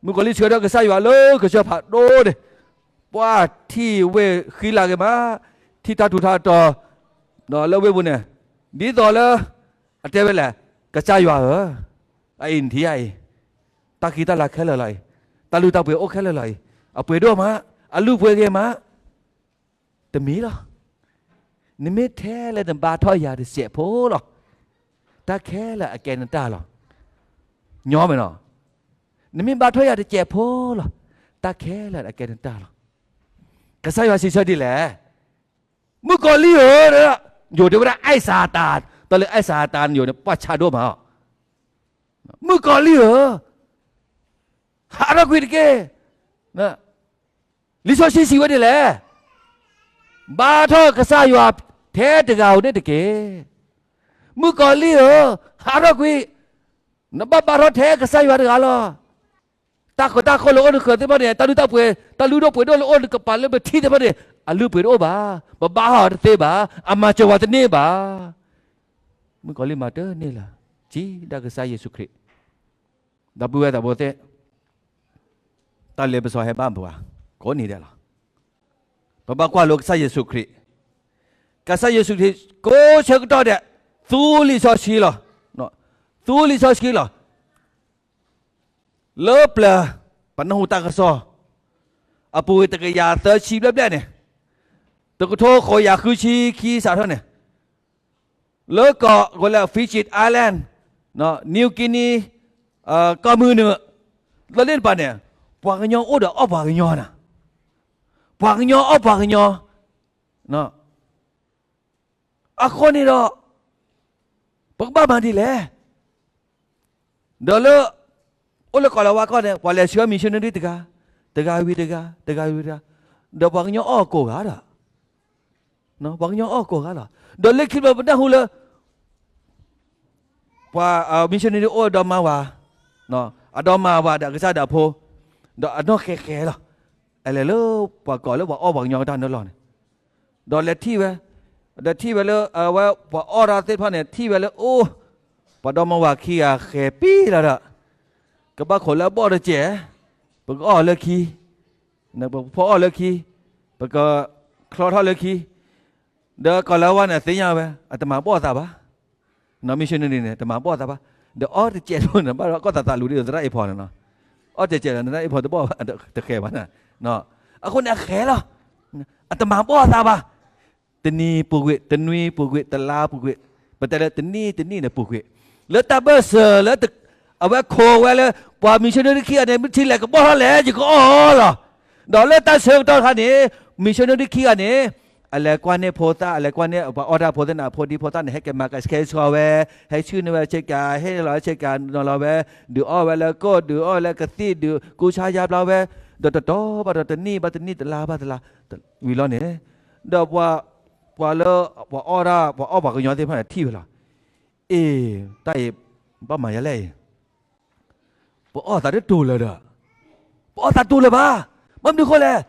မုၣ်ကီၤလံၢ်ဆှၢထီၣ်ကစၢ်ယွၤလၢကစၢၢ်ဖးဒိၣ်န့ၣ်, ပှၤထံၣ်ဝ့ၢ်ဃံလၤဂ့ၤမး, ထံၣ်တၢ်ထူးတၢ်တီၤလၢဝ့ၢ်ပူၤန့ၣ်, ဒ်သိးလၢ အတဲဝဲလဲၣ်, ကစၢ်ယွၤဧၢ, အအံၤနထံၣ်ယၤအံၤ, တၢ်ဃံတၢ်လၤခဲလၢာ်လီၤအံၤ, တၢ်လုၢ်တၢ်ပှ့ၤအိၣ်ခဲလၢာ်လီၤအံၤ, အပှ့ၤဒိၣ်မး, အလုၢ်ပှ့ၤဂ့ၤမး, တမံၤလီၤ. နမ့ၢ်ထဲလၢနဘါထီၣ်ယၤတစဲးဖိလီၤ, တၢ်ခဲလၢာ်အကဲနတၢ်လီၤ. ညီမ့ၢ်နီၤ, နမ့ၢ်ဘါထီၣ်ယၤတစဲးဖိလီၤ, တၢ်ခဲလၢာ်အကဲနတၢ်လီၤ. ကစၢ်ယွၤစံးဆၢဒ်လဲၣ်, မုၣ်ကီၤလံၢ်ဧၢ, ယိၤတဲဝဲဒၣ်အဲၣ်စၤတၤ, တၢ်လၢအဲၣ်စၤတၤန့ၣ် ယိၤန့ၣ်ပှၢ်ဆါဒိၣ်မးအီၤ, မုၣ်ကီၤလံၢ်ဧၢ, ဟးထီၣ်ကွံာ်တက့ၢ်. လံာ်စီဆှံစံးဝဲဒ်လဲၣ်, ဘါထီၣ်ကစၢ်ယွၤထဲတဂၤဧိၤန့ၣ်တက့ၢ်. မုၣ်ကီၤလံၢ်ဧၢ, ဟးထီၣ်ကွံာ်, နဘၣ်ဘါထီၣ်ထဲကစၢ်ယွၤတဂၤလီၤ. တၢ်ဃၢၤတၢ်ဃီလၢအိၣ်နဃၢၤသ့ၣ်တဖၣ်န့ၣ်, တၢ်လုၢ်တၢ်ပှ့ၤ, တၢ်လုၢ်ဒိၣ်ပှ့ၤဒိၣ်လၢအိၣ်နကပၤလၢပထံၣ်သ့ၣ်တဖၣ်န့ၣ်, အလုၢ်ပှ့ၤတအိၣ်ဘၣ်, ပဘါထီၣ်တသ့ဘၣ်, အမၤစၢၤပှၤတန့ၢ်ဘၣ်. မုၣ်ကီၤလံၢ်မၤတန့ၢ်လၢၤ, စံးဒၣ်ကစၢ်ယ့ၣ်ၡူးခရံာ်, ဒီပုၢ်ဝဲၢ်သးဘိသ့ၣ်, တၢ်လ့ပစီဟဲဘၣ်ပှၤကိးနံၤဒဲးလီၤ. ပဘၣ်ကွၢ်လိကစၢ်ယ့ၣ်ၡူးခရံာ်, ကစၢ်ယ့ၣ်ၡူးခရံာ်ကိးဆၢကတီၢ်ဒဲး, သူလံာ်စီဆှံလီၤ, သူလံာ်စီဆှံလီၤ. လၢပျၢၤ, ပနၢ်ဟူတၢ်ကစီၣ်, အပူၤကွံာ်တကယၤသၢဆံဘျဲၣ်ဘျဲၣ်န့ၣ်, တကထိဃိးကယၤဃုဆံခံစးထီၣ်န့ၣ်, လၢကီၢ်ဝဲလၢ Fiji Island, New Guinea, ကီၢ်မုၢ်နုာ်, လၢန့ၣ်တပၤန့ၣ်, ပှၤကညီအိၣ်ဒီးအီၣ်ပှၤကညီနၤ, ပှၤကညီအီၣ်ပှၤကညီ, အဃိန့ၣ်ဒီး, ပကဘၣ်မၤဒ်လဲၣ်. ဒီးလၢ, အိၣ်လၢကီၢ်လၤဝါကီၢ်န့ၣ် ပှၤလဲၤဆှၢ missionary တဂၤ, တဂၤဝံၤတဂၤ, တဂၤဝံၤတဂၤ, ဒီးပှၤကညီအီၣ်ကိးဂၤဒီး, ပှၤကညီအီၣ်ကိးဂၤလီၤ. ဒီးလၢခံဘျီပနၢ်ဟူလၢ ပှၤ, missionary အိၣ်ဒီးမါဝၤ, အဒီးမါဝၤဒီးအကစၢ်ဒီးအဖိ, ဒီးအနီၢ်ဃဲဃဲလီၤ. အလဲၤလၢပှၤကီၢ်လၢပှၤအီၣ်ပှၤကညီတၢ်နီၤလီၢ်န့ၣ်, ဒီးလဲၤထံၣ်ဝဲ, ဒီးထံၣ်ဝဲလၢအဝဲပှၤအီၣ်တၢ်သ့ၣ်တဖၣ်န့ၣ် ထံၣ်ဝဲလၢအိၣ်, ပှၤဒီမါဝၤခံဂၤဃဲၤပံလီၤဒီး, ကဘၣ်ခိးလၢအဘီၣ်တစဲး, ပကအီၣ်လၢခံ, ပကဖီအီၣ်လၢခံ, ပကချီထီၣ်လၢခံ, ဒီးကီၢ်လၤဝါန့ၣ်သ့ၣ်ညါဝဲ, အတမၤဘီၣ်အသးဘၣ်. missionary န့ၣ် တမၤဘီၣ်အသးဘၣ်. ဒီးအီၣ်တစဲးဖိန့ၣ် ဘၣ်ဒီးကီၢ်သးသးလူၤဒ်သိးသရၣ်အ့ၣ်ဖီန့ၣ်လီၤ. အီၣ်တစဲးလီၤ သရၣ်အ့ၣ်ဖီတဘီၣ်ဘၣ်, တဃဲၤဘၣ်န့ၣ်. အဃိန့ၣ်အဃဲၤလီၤ. အတမၤဘီၣ်အသးဘၣ်. တနံၤပူၤကွံာ်, တနွံပူၤကွံာ်, တလါပူၤကွံာ်, ပတဲလၢတနံၣ်တနံၣ်န့ၣ်ပူၤကွံာ်, လၢတၢ်ဘၢၣ်စၢၤလၢ, အဝဲခိးဝဲလၢ, ပှၤ missionary ခံဂၤန့ၣ် မ့ၢ်ထံၣ်လဲၣ်ကဘီၣ်ထီၣ်လဲၣ် ယကအီၣ်လီၤ. ဒီးလၢတၢ်ဆၢကတီၢ်တခါန့ၣ်, missionary ခံဂၤန့ၣ်, အလဲၤကွၢ်န့ၢ်ဖိသၣ်, အလဲၤကွၢ်န့ၢ်ပှၤအီၣ်တၢ်ဖိသ့ၣ်န့ၣ် အဖိဒံဖိသၣ်န့ၣ် ဟဲက့ၤမၤကဆှဲကဆှီဝဲ, ဟဲဆှၢန့ၢ်ဝဲဆ့ကၤ, ဟ့ၣ်လီၤဝဲဆ့ကၤနီၤလီၤဝဲ, ဒုးအီၣ်ဝဲလၢကိၣ်, ဒုးအီၣ်ဝဲလၢကသံၣ်, ဒုးကူစါယါဘျါဝဲ, ဒီးတတီၤဘၣ်ဒီးတနံၣ်ဘၣ်တနံၣ်, တလါဘၣ်တလါ, ဝံၤလီၤန့ၣ်, ဒီးပှၤလၢ, ပှၤအီၣ်တၢ်, ပှၤအီၣ်ပှၤကညီသ့ၣ်တဖၣ်န့ၣ်ထံၣ်ဝဲလီၤ. အ့ၣ်, တၢ်အံၤ, ဘၣ်မၤယၤလဲၣ်အံၤ, ပအီၣ်သးတတူၢ်လၢၤဒီး, ပအီၣ်သးတူၢ်လၢၤဘၣ်. ဘၣ်မနုၤဃိလဲၣ်,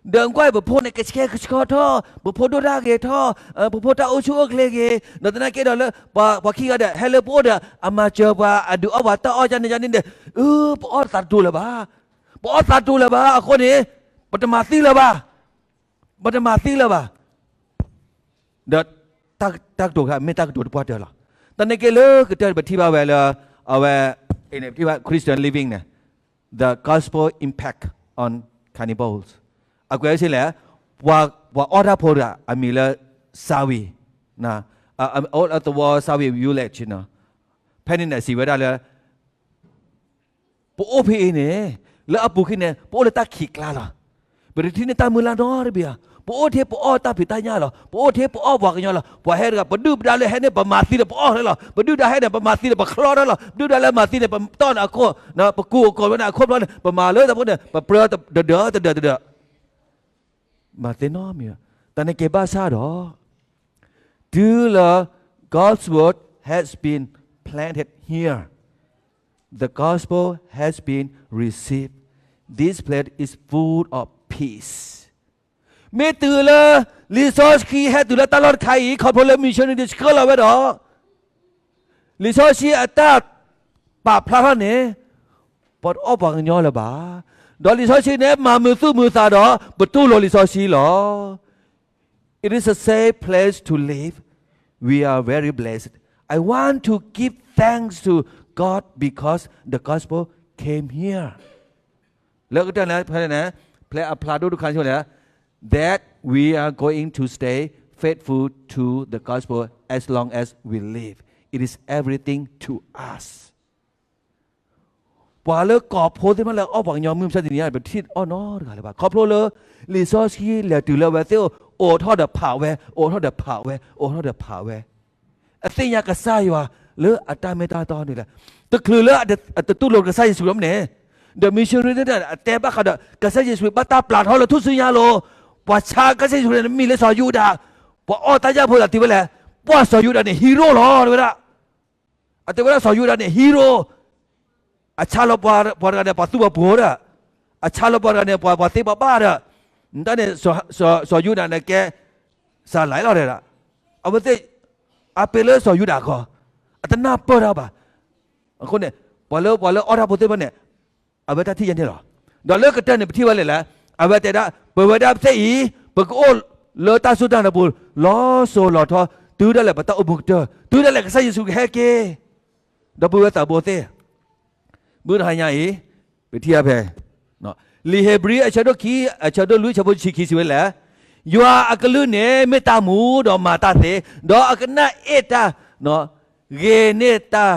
ဒီးကွၢ်ပဖိန့ၣ် ကဆှဲကဆှီထီၣ်, ပဖိဒိၣ်တၢ်ဂ့ၤထီၣ်, ပဖိတၢ်အိၣ်ဆူၣ်အိၣ်ချ့ဂ့ၤ, ဒီးသနာ်က့ဒီးလၢ, ပှၤခံဂၤဒီး ဟဲလၢပအိၣ်ဒီး အမၤစၢၤပှၤ, အဒုးအီၣ်ပှၤတၢ်အီၣ်ယါန့ၣ်ယါန့ၣ်ဒီး, အၢ, ပအီၣ်သးတတူၢ်လၢၤဘၣ်. ပအီၣ်သးတတူၢ်လၢၤဘၣ်အဃိန့ၣ်, ပတမၤသံလၢၤဘၣ်. ပတမၤသံလၢၤဘၣ်. ဒီး, တၢ်ကတိၤခါ မ့ၢ်တၢ်ကတိၤတပှၢ်တၢၢ်လီၤ. သနာ်က့လၢကတၢၢ်ပထံၣ်ဘၣ်ဝဲလၢ, အဝဲ, အ့ၣ်န့ၣ် ပထံၣ်ဘၣ် Christian Living န့ၣ်, The Gospel Impact on Cannibals. အကွဲးစ့ၢ်လဲၣ်, ပှၤအီၣ်တၢ်ဖိတဂၤ အမံၤလၢ Sawi, အ, အ, အ, သဝီ Sawi Village နီၤ, ဖဲန့ၣ်န့ၣ် စံးဝဲဒၣ်လၢ ပအိၣ်ဖဲအံၤန့ၣ်, လၢအပူၤခံန့ၣ် ပအိၣ်လၢတၢ်ခံးကျါလီၤ. ပတထံၣ်န့ၢ်တၢ်မုၢ်လၢ်နီတဘ့ၣ်ဧါ. ပအိၣ်ထဲပအီၣ်တၢ်ဖံးတၢ်ညၣ်လီၤ. ပအိၣ်ထဲပအီၣ်ပှၤကညီလီၤ. ပှၤဟဲတဂၤ ပဒုၣ်ပဒါလၢဟဲန့ၣ် ပမၤသံဒီးပအီၣ်ထဲလီၤ. ပဒုၣ်ဒါဟဲန့ၣ် ပမၤသံဒီးပချီထီၣ်လီၤ. ပဒုၣ်ဒါလၢမၤသံန့ၣ် ပတီၢ်န့ၣ်အခိၣ်, ပကူအကိးဝဲန့ၣ်အခိၣ်ဖျီန့ၣ် ပမၤလၢတၢ်ဖိန့ၣ် ပပြၢတဒၢတဒၢတဒၢ မၤသ့နီတမံၤဘၣ်. သနာ်က့ဘၣ်ဆၣ်ဒီး, တုၤလၢ God's word has been planted here, the gospel has been received, this place is full of peace. မ့ၢ်တုၤလၢ လံာ်စီဆှံဟဲတုၤလၢတၢ်လီၢ်တခါအံၤ ခီဖျိလၢ missionary ဆှၢလီၤဝဲဒီး လံာ်စီဆှံအတၢ်ပာ်ဖျါထီၣ်န့ၣ်, ပှၤတအီၣ်ပှၤကညီလၢၤဘၣ်. ဒီးလံာ်စီဆှံန့ၣ် မၤမုာ်သူၣ်မုာ်သးဒီး ပတူၢ်လိာ်လံာ်စီဆှံလီၤ. It is a safe place to live. We are very blessed. I want to give thanks to God because the gospel came here. လၢကတၢၢ်န့ၣ် ဖဲန့ၣ် ဖဲအဖျါဒိၣ်တခါန့ၣ် that we are going to stay faithful to the gospel as long as we live. It is everything to us. ပှၤလၢကီၢ်ဖိသ့ၣ်တဖၣ်လၢအီၣ်ပှၤကညီမုၢ်မဆါတနံၤအံၤ ပထံၣ်အီၣ်နီတဂၤလၢၤဘၣ်. ခီဖျိလၢ လံာ်စီဆှံလဲၤတုၤလၢအဝဲသ့ၣ် အိးထီၣ်ဒီးဖးဝဲ, အိးထီၣ်ဒီးဖးဝဲ, အိးထီၣ်ဒီးဖးဝဲ. အသ့ၣ်ညါကစၢ်ယွၤလၢအတၢ်မ့ၢ်တၢ်တီန့ၣ်လဲၣ်. တချုးလၢအတတူၢ်လိာ်ကစၢ်ယ့ၣ်ၡူးလီၤန့ၣ်, the missionary န့ၣ် အတဲဘၣ်ဃးဒီး ကစၢ်ယ့ၣ်ၡူးဘၣ်တၢ်ပျၢ်ထီၣ်လၢထူၣ်စုညါလီၤ. ပှၤဆါကစၢ်ယ့ၣ်ၡူးန့ၣ် မံၤလၢစီၤယူဒၤ, ပှၤအီၣ်တၢ်ယၢ်ဖိသးတုၤဝဲလဲၣ်, ပှၤစီၤယူဒၤန့ၣ် hero လီၤ တဲဝဲဒၣ်. အတဲဝဲဒၣ်စီၤယူဒၤန့ၣ် hero, အဆါလီၤပှၤတဂၤန့ၣ် ပှၤသူပှၤပှိၤဒီး, အဆါလီၤပှၤတဂၤန့ၣ် ပှၤသ့ပှၤဘၣ်ဒီး, နတၢ်န့ၣ် စီၤယူဒၤန့ၣ်ကဲ စၤလၤလီၤတဲဒၣ်. အဝဲသ့ၣ် အပ့ၤလၢစီၤယူဒၤခီ, အတနၢ်ပၢၢ်တၢ်ဘၣ်. အဃိန့ၣ် ပှၤလၢ ပှၤလၢအီၣ်တၢ်ဖိသ့ၣ်တဖၣ်န့ၣ် အဝဲတၢ်ထံၣ်ယဲန့ၣ်လီၤ. ဒီးလၢကတၢၢ်န့ၣ် ပထံၣ်ဝဲလဲၣ်လဲၣ်, အဝဲတဲဒၣ် ပဝဲဒၣ်သ့ၣ်အံၤ ပကအိၣ်လၢတၢ်စူၢ်တၢ်နာ်ပူၤ လီၤစိၤလီၤထီ တုၤဒၣ်လဲာ်ပတၢ်အိၣ်မူကတၢၢ်, တုၤဒၣ်လဲာ်ကစၢ်ယ့ၣ်ၡူးကဟဲက့ၤ, ဒီပုၢ်ဝဲၢ်သးဘိသ့ၣ်, မုၢ်တဟါညါအံၤ ပထံၣ်အဖဲ လံာ်ဧ့ၤဘြံၤအဆၢဒိၣ်ခံ အဆၢဒိၣ်လွံၢ် အဆၢဖိတဆံခံစံးဝဲလဲၣ်, ယွၤအကလုၢ်န့ၣ် မ့ၢ်တၢ်မူဒီးမၤတၢ်သ့, ဒီးအကနၣ်အ့ၣ်တၢ် ဂ့ၤန့ၢ်တၢ်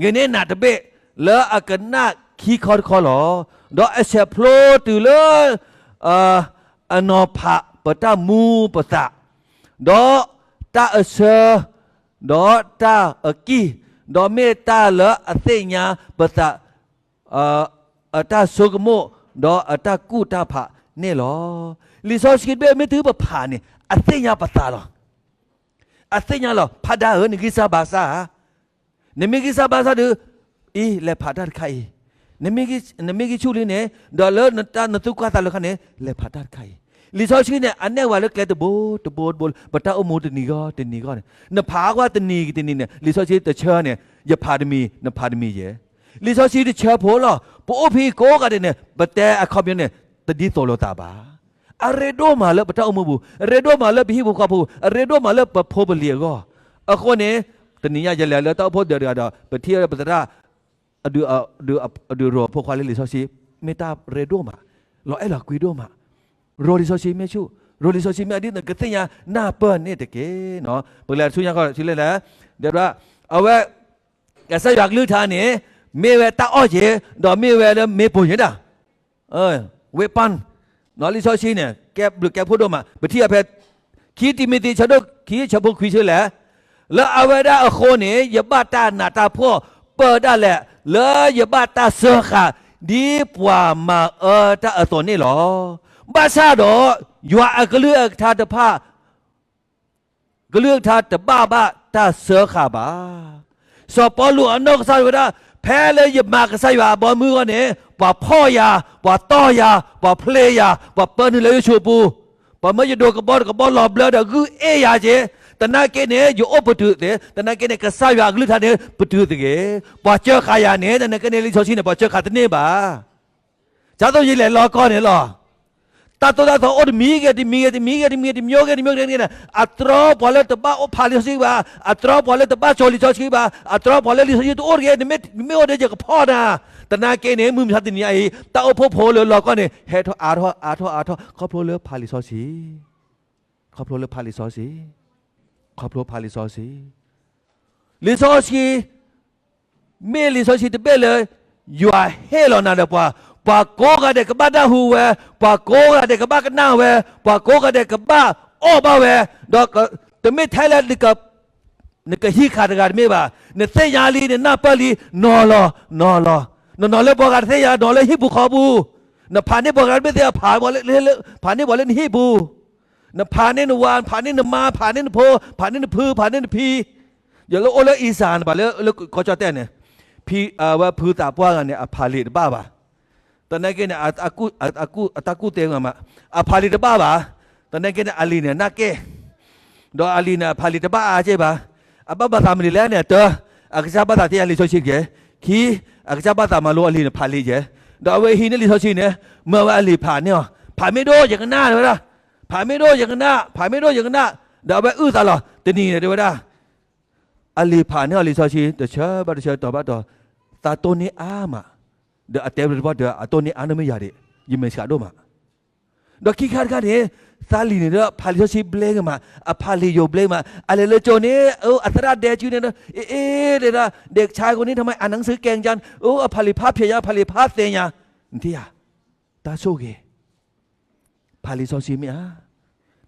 ဂ့ၤန့ၢ်နးတဘ့ၣ် လၢအကနၣ်ခံခီတခီလီၤ. ဒီးအဆဲးဖျိတုၤလၢ အနီၤဖးပတၢ်မူပသး, ဒီးတၢ်အဆၢ, ဒီးတၢ်အကံၢ်, ဒီးမ့ၢ်တၢ်လၢအသ့ၣ်ညါပသး အတၢ်ဆိကမိၣ်, ဒီးအတၢ်ကူၣ်တၢ်ဖးန့ၣ်လီၤ. လံာ်စီဆှံတဘ့ၣ်မ့ၢ်တုၤပဖးန့ၣ် အသ့ၣ်ညါပသးလီၤ. အသ့ၣ်ညါလီၤ, ဖးဒၣ်ဧၢ နဂံၢ်စၢ်ဘါစၢ်ဧါ, နမ့ၢ်ဂံၢ်စၢ်ဘါစၢ်ဒီး အံၤ လဲၤဖးတၢ်တခါအံၤ, နမ့ၢ်ဂံၢ်ဆူၣ်လံန့ၣ် ဒီးလၢနသူၣ်ကွၢ်သးလၢခါန့ၣ် လဲၤဖးတၢ်တခါအံၤ. လံာ်စီဆှံန့ၣ် အနဲၣ်ဝဲလၢကျဲတဘိတဘိတဘိ ပတၢ်အိၣ်မူတနံၤဂီၢ်တနံၤဂီၢ်န့ၣ် နဖးကွၢ်တနံၤတနံၤန့ၣ် လံာ်စီဆှံတဆၢန့ၣ် ယဖးတမံၤ နဖးတမံၤယဲၢ်. လံာ်စီဆှံတဆၢဖိလီၤ. ပအိၣ်ဖဲကိးဂၤဒဲးန့ၣ် ပတဲအခီပညီန့ၣ် တဒ်သိးလိာ်သးဘၣ်. အရ့ဒိၣ်မးလၢပတၢ်အိၣ်မူပူၤ, အရ့ဒိၣ်မးလၢပဟံၣ်ဖိဃီဖိ, အရ့ဒိၣ်မးလၢပဖိပလံၤအဂီၢ်. အဃိန့ၣ် တနံၤညါယလဲၤလၢတၢ်အိၣ်ဖှိၣ်ဒၢးတဂၤဒီး ပထံၣ်ပသရၣ် အဒုးရိၣ်ဖိခွါလၢလံာ်စီဆှံ မ့ၢ်တၢ်ရ့ဒိၣ်မး, လီၤအဲၣ်လီၤကွံဒိၣ်မး, ရိၣ်လံာ်စီဆှံမ့ၢ်ဆူၣ်, ရိၣ်လံာ်စီဆှံမ့ၢ်အဒ်နကသ့ၣ်ညါနၢ်ပၢၢ်န့ၣ်တက့ၢ်. ပကလဲၤဆူညါခီဆူလဲၣ်လဲၣ်, ဒီးအဝဲ ကစၢ်ယွၤကလုၢ်ကထါန့ၣ် မ့ၢ်ဝဲတၢ်အီၣ်က့ၤ, ဒီးမ့ၢ်ဝဲလၢမ့ၢ်ပိၢ်ယဲဒၣ် ဝ့ၢ်ပၢ်, လံာ်စီဆှံန့ၣ် ကဲဘျုးကဲဖှိၣ်ဒိၣ်မး, ပထံၣ်အဖဲ ခံတံၤမသ့း ဆၢဒိၣ်ခံ ဆၢဖိခွံဆၢလဲၣ်, လၢအဝဲဒၣ်အဃိန့ၣ် ယဘၣ်တၢ်နးတၢ်ဖှီၣ်ပၢၢ်ဒၣ်လဲာ်, လၢယဘၣ်တၢ်စၢဃာ် ဒ်ပှၤမၤအၢတၢ်အသိးန့ၣ်လီၤ. ဘၣ်ဆၣ်ဒီး ယွၤအကလုၢ်အကထါတဖၣ် ကလုၢ်ကထါတဘၣ်ဘၣ်တၢ်စၢဃာ်ဘၣ်. စီၤပီလူးအနီၢ်ကစၢ်ဝဲဒၣ်, ဖဲလၢယမၤကစၢ်ယွၤအဘီမုၢ်အဂီၢ်န့ၣ် ပှၤဖီၣ်ယၤ, ပှၤတီၢ်ယၤ, ပှၤပၢနုာ်လၢယဆူးပူၤ, ပှၤမၢယဒိးကဘီတကဘီလီၤဘျၢဒီးဂုၢ်အ့ၣ်ယၤက့ၤ, သနာ်က့န့ၣ် ယအိၣ်ပတုာ်သ့, သနာ်က့န့ၣ် ကစၢ်ယွၤအကလုၢ်ကထါန့ၣ် ပတုာ်သ့ဂ့ၤ, ပှၤစၢဃာ်ယၤန့ၣ် သနာ်က့န့ၣ် လံာ်စီဆှံန့ၣ် ပှၤစၢဃာ်တန့ၢ်ဘၣ်. ဒ်သိးယလဲၤလီၤကီၢ်န့ၣ်လီၤ. တၢ်သိၣ်တၢ်သီအိၣ်တမံၤဂ့ၤ တမံၤဂ့ၤ တမံၤဂ့ၤ တမံၤဂ့ၤ တမံၤဂ့ၤ တမံၤဂ့ၤ အတြီပှၤလၢတဘၣ်အိၣ်ဖးလံာ်စီဆှံဘၣ်, အတြီပှၤလၢတဘၣ်စိာ်လံာ်စီဆှံဘၣ်, အတြီပှၤလၢလံာ်စီဆှံတအိၣ်တဂ့ၤ, နမ့ၢ်အိၣ်ဒီးယကဖီၣ်နၤ, သနာ်က့န့ၣ် မုၢ်မဆါတနံၤညါအံၤ တၢ်အိၣ်ဖှိၣ်ဖိလၢလီၤကီၢ်န့ၣ် ဟဲထီၣ်အါထီၣ်အါထီၣ်အါထီၣ် ခီဖျိလၢဖးလံာ်စီဆှံ ခီဖျိလၢဖးလံာ်စီဆှံ, ခီဖျိဖးလံာ်စီဆှံ, လံာ်စီဆှံ, မ့ၢ်လံာ်စီဆှံတဘ့ၣ်လၢ ယွၤဟ့ၣ်လီၤနၤဒီးပှၤ, ပှၤကိးဂၤဒဲးကဘၣ်နၢ်ဟူဝဲ, ပှၤကိးဂၤဒဲးကဘၣ်ကနၣ်ဝဲ, ပှၤကိးဂၤဒဲးကဘၣ်အီၣ်ဘၣ်ဝဲ, ဒီးတမ့ၢ်ထဲလၢ နကဟံးဃာ်တဂၤတမ့ၢ်ဘၣ်, နသ့ၣ်ညါလံ နနၢ်ပၢၢ်လံ နီၤလီၤ, နီၤလီၤ, နနီၤလၢပှၤဂၤတသ့ၣ်ညါ နီၤလၢဟံၣ်ပူၤဃီပူၤ, နဖးန့ၢ်ပှၤဂၤတဘ့ၣ်သ့ၣ် ဖးန့ၢ်ပှၤလၢနဟံၣ်ပူၤ, နဖးန့ၢ်နဝၤ ဖးန့ၢ်နမါ ဖးန့ၢ်နဖိ ဖးန့ၢ်နဖု ဖးန့ၢ်နဖံ, ယလၢအိၣ်လၢအံၣ်စၢ်န့ၣ် ဘၣ်လၢ လၢကီၢ်ကၠီၣ်တဲၣ်န့ၣ်, ဖံ အဝဲဖုသးပှၢ်ဂၤန့ၣ် အဖးလံာ်တဘၣ်ဘၣ်, သနာ်က့န့ၣ် အတၢ်ကူၣ်သ့မး, အဖးလံာ်တဘၣ်ဘၣ်, သနာ်က့န့ၣ် အလံၤန့ၣ် နၢ်ကဲ ဒီးအလံၤန့ၣ် အဖးလံာ်တဘၣ်အါက့ၢ်ဘၣ်, အဘၣ်ဘၣ်သးမနုၤလဲၣ်န့ၣ် တၢ်, အကစၢ်ဘၣ်သးသ့ၣ်ညါလံာ်စီဆှံတက့ၢ်, ခံ, အကစၢ်ဘၣ်သးမၤလိအလံာ်န့ၣ် ဖးလံာ်ယဲၢ်, ဒီးအဝဲဟံးန့ၢ်လံာ်စီဆှံန့ၣ် မၢဝဲအလံာ်ဖးန့ၢ်အီၤ, ဖးမ့ၢ်ဒိၣ်ယကနၣ်ဝဲဒၣ်, ဖးမ့ၢ်ဒိၣ်ယကနၣ်, ဖးမ့ၢ်ဒိၣ်ယကနၣ်, ဒီးအဝဲအုၣ်သးလီၤ, တနံၤန့ၣ်တဲဝဲဒၣ် အလံာ်ဖးန့ၢ်အီၤလံာ်စီဆှံ တဆၢဘၣ်တဆၢ တီၤဘၣ်တီၤ, သးတိၢ်န့ၢ်အါမး, ဒီးအတဲဝဲတပီၢ်တၢၢ် အတိၢ်န့ၢ်အါန့ၢ်မ့ၢ်ယၤဒံး, ယမဲာ်ဆှးဒိၣ်မး ဒီးခံခါတခါန့ၣ် သးလံာ်န့ၣ်ဒီး ဖးလံာ်စီဆှံဘျဲကမး, အဖးလံာ်ယိာ်ဘျဲကမး, အလဲၤလၢကၠိန့ၣ် အသရၣ်ဒဲကုန့ၣ်ဒီး အ့ အ့ တဲဒၣ် เด็กชายคนนี้ทำไมอ่านหนังสือเก่งจัง အိ အဖးလံာ်ဖးဖျဲးညါ အဖးလံာ်ဖးသ့ညါ, နထံၣ်ဧါ, တၢ်ဆိၣ်ဂ့ၤ, ဖးလံာ်စီဆှံမ့ၢ်ဧါ,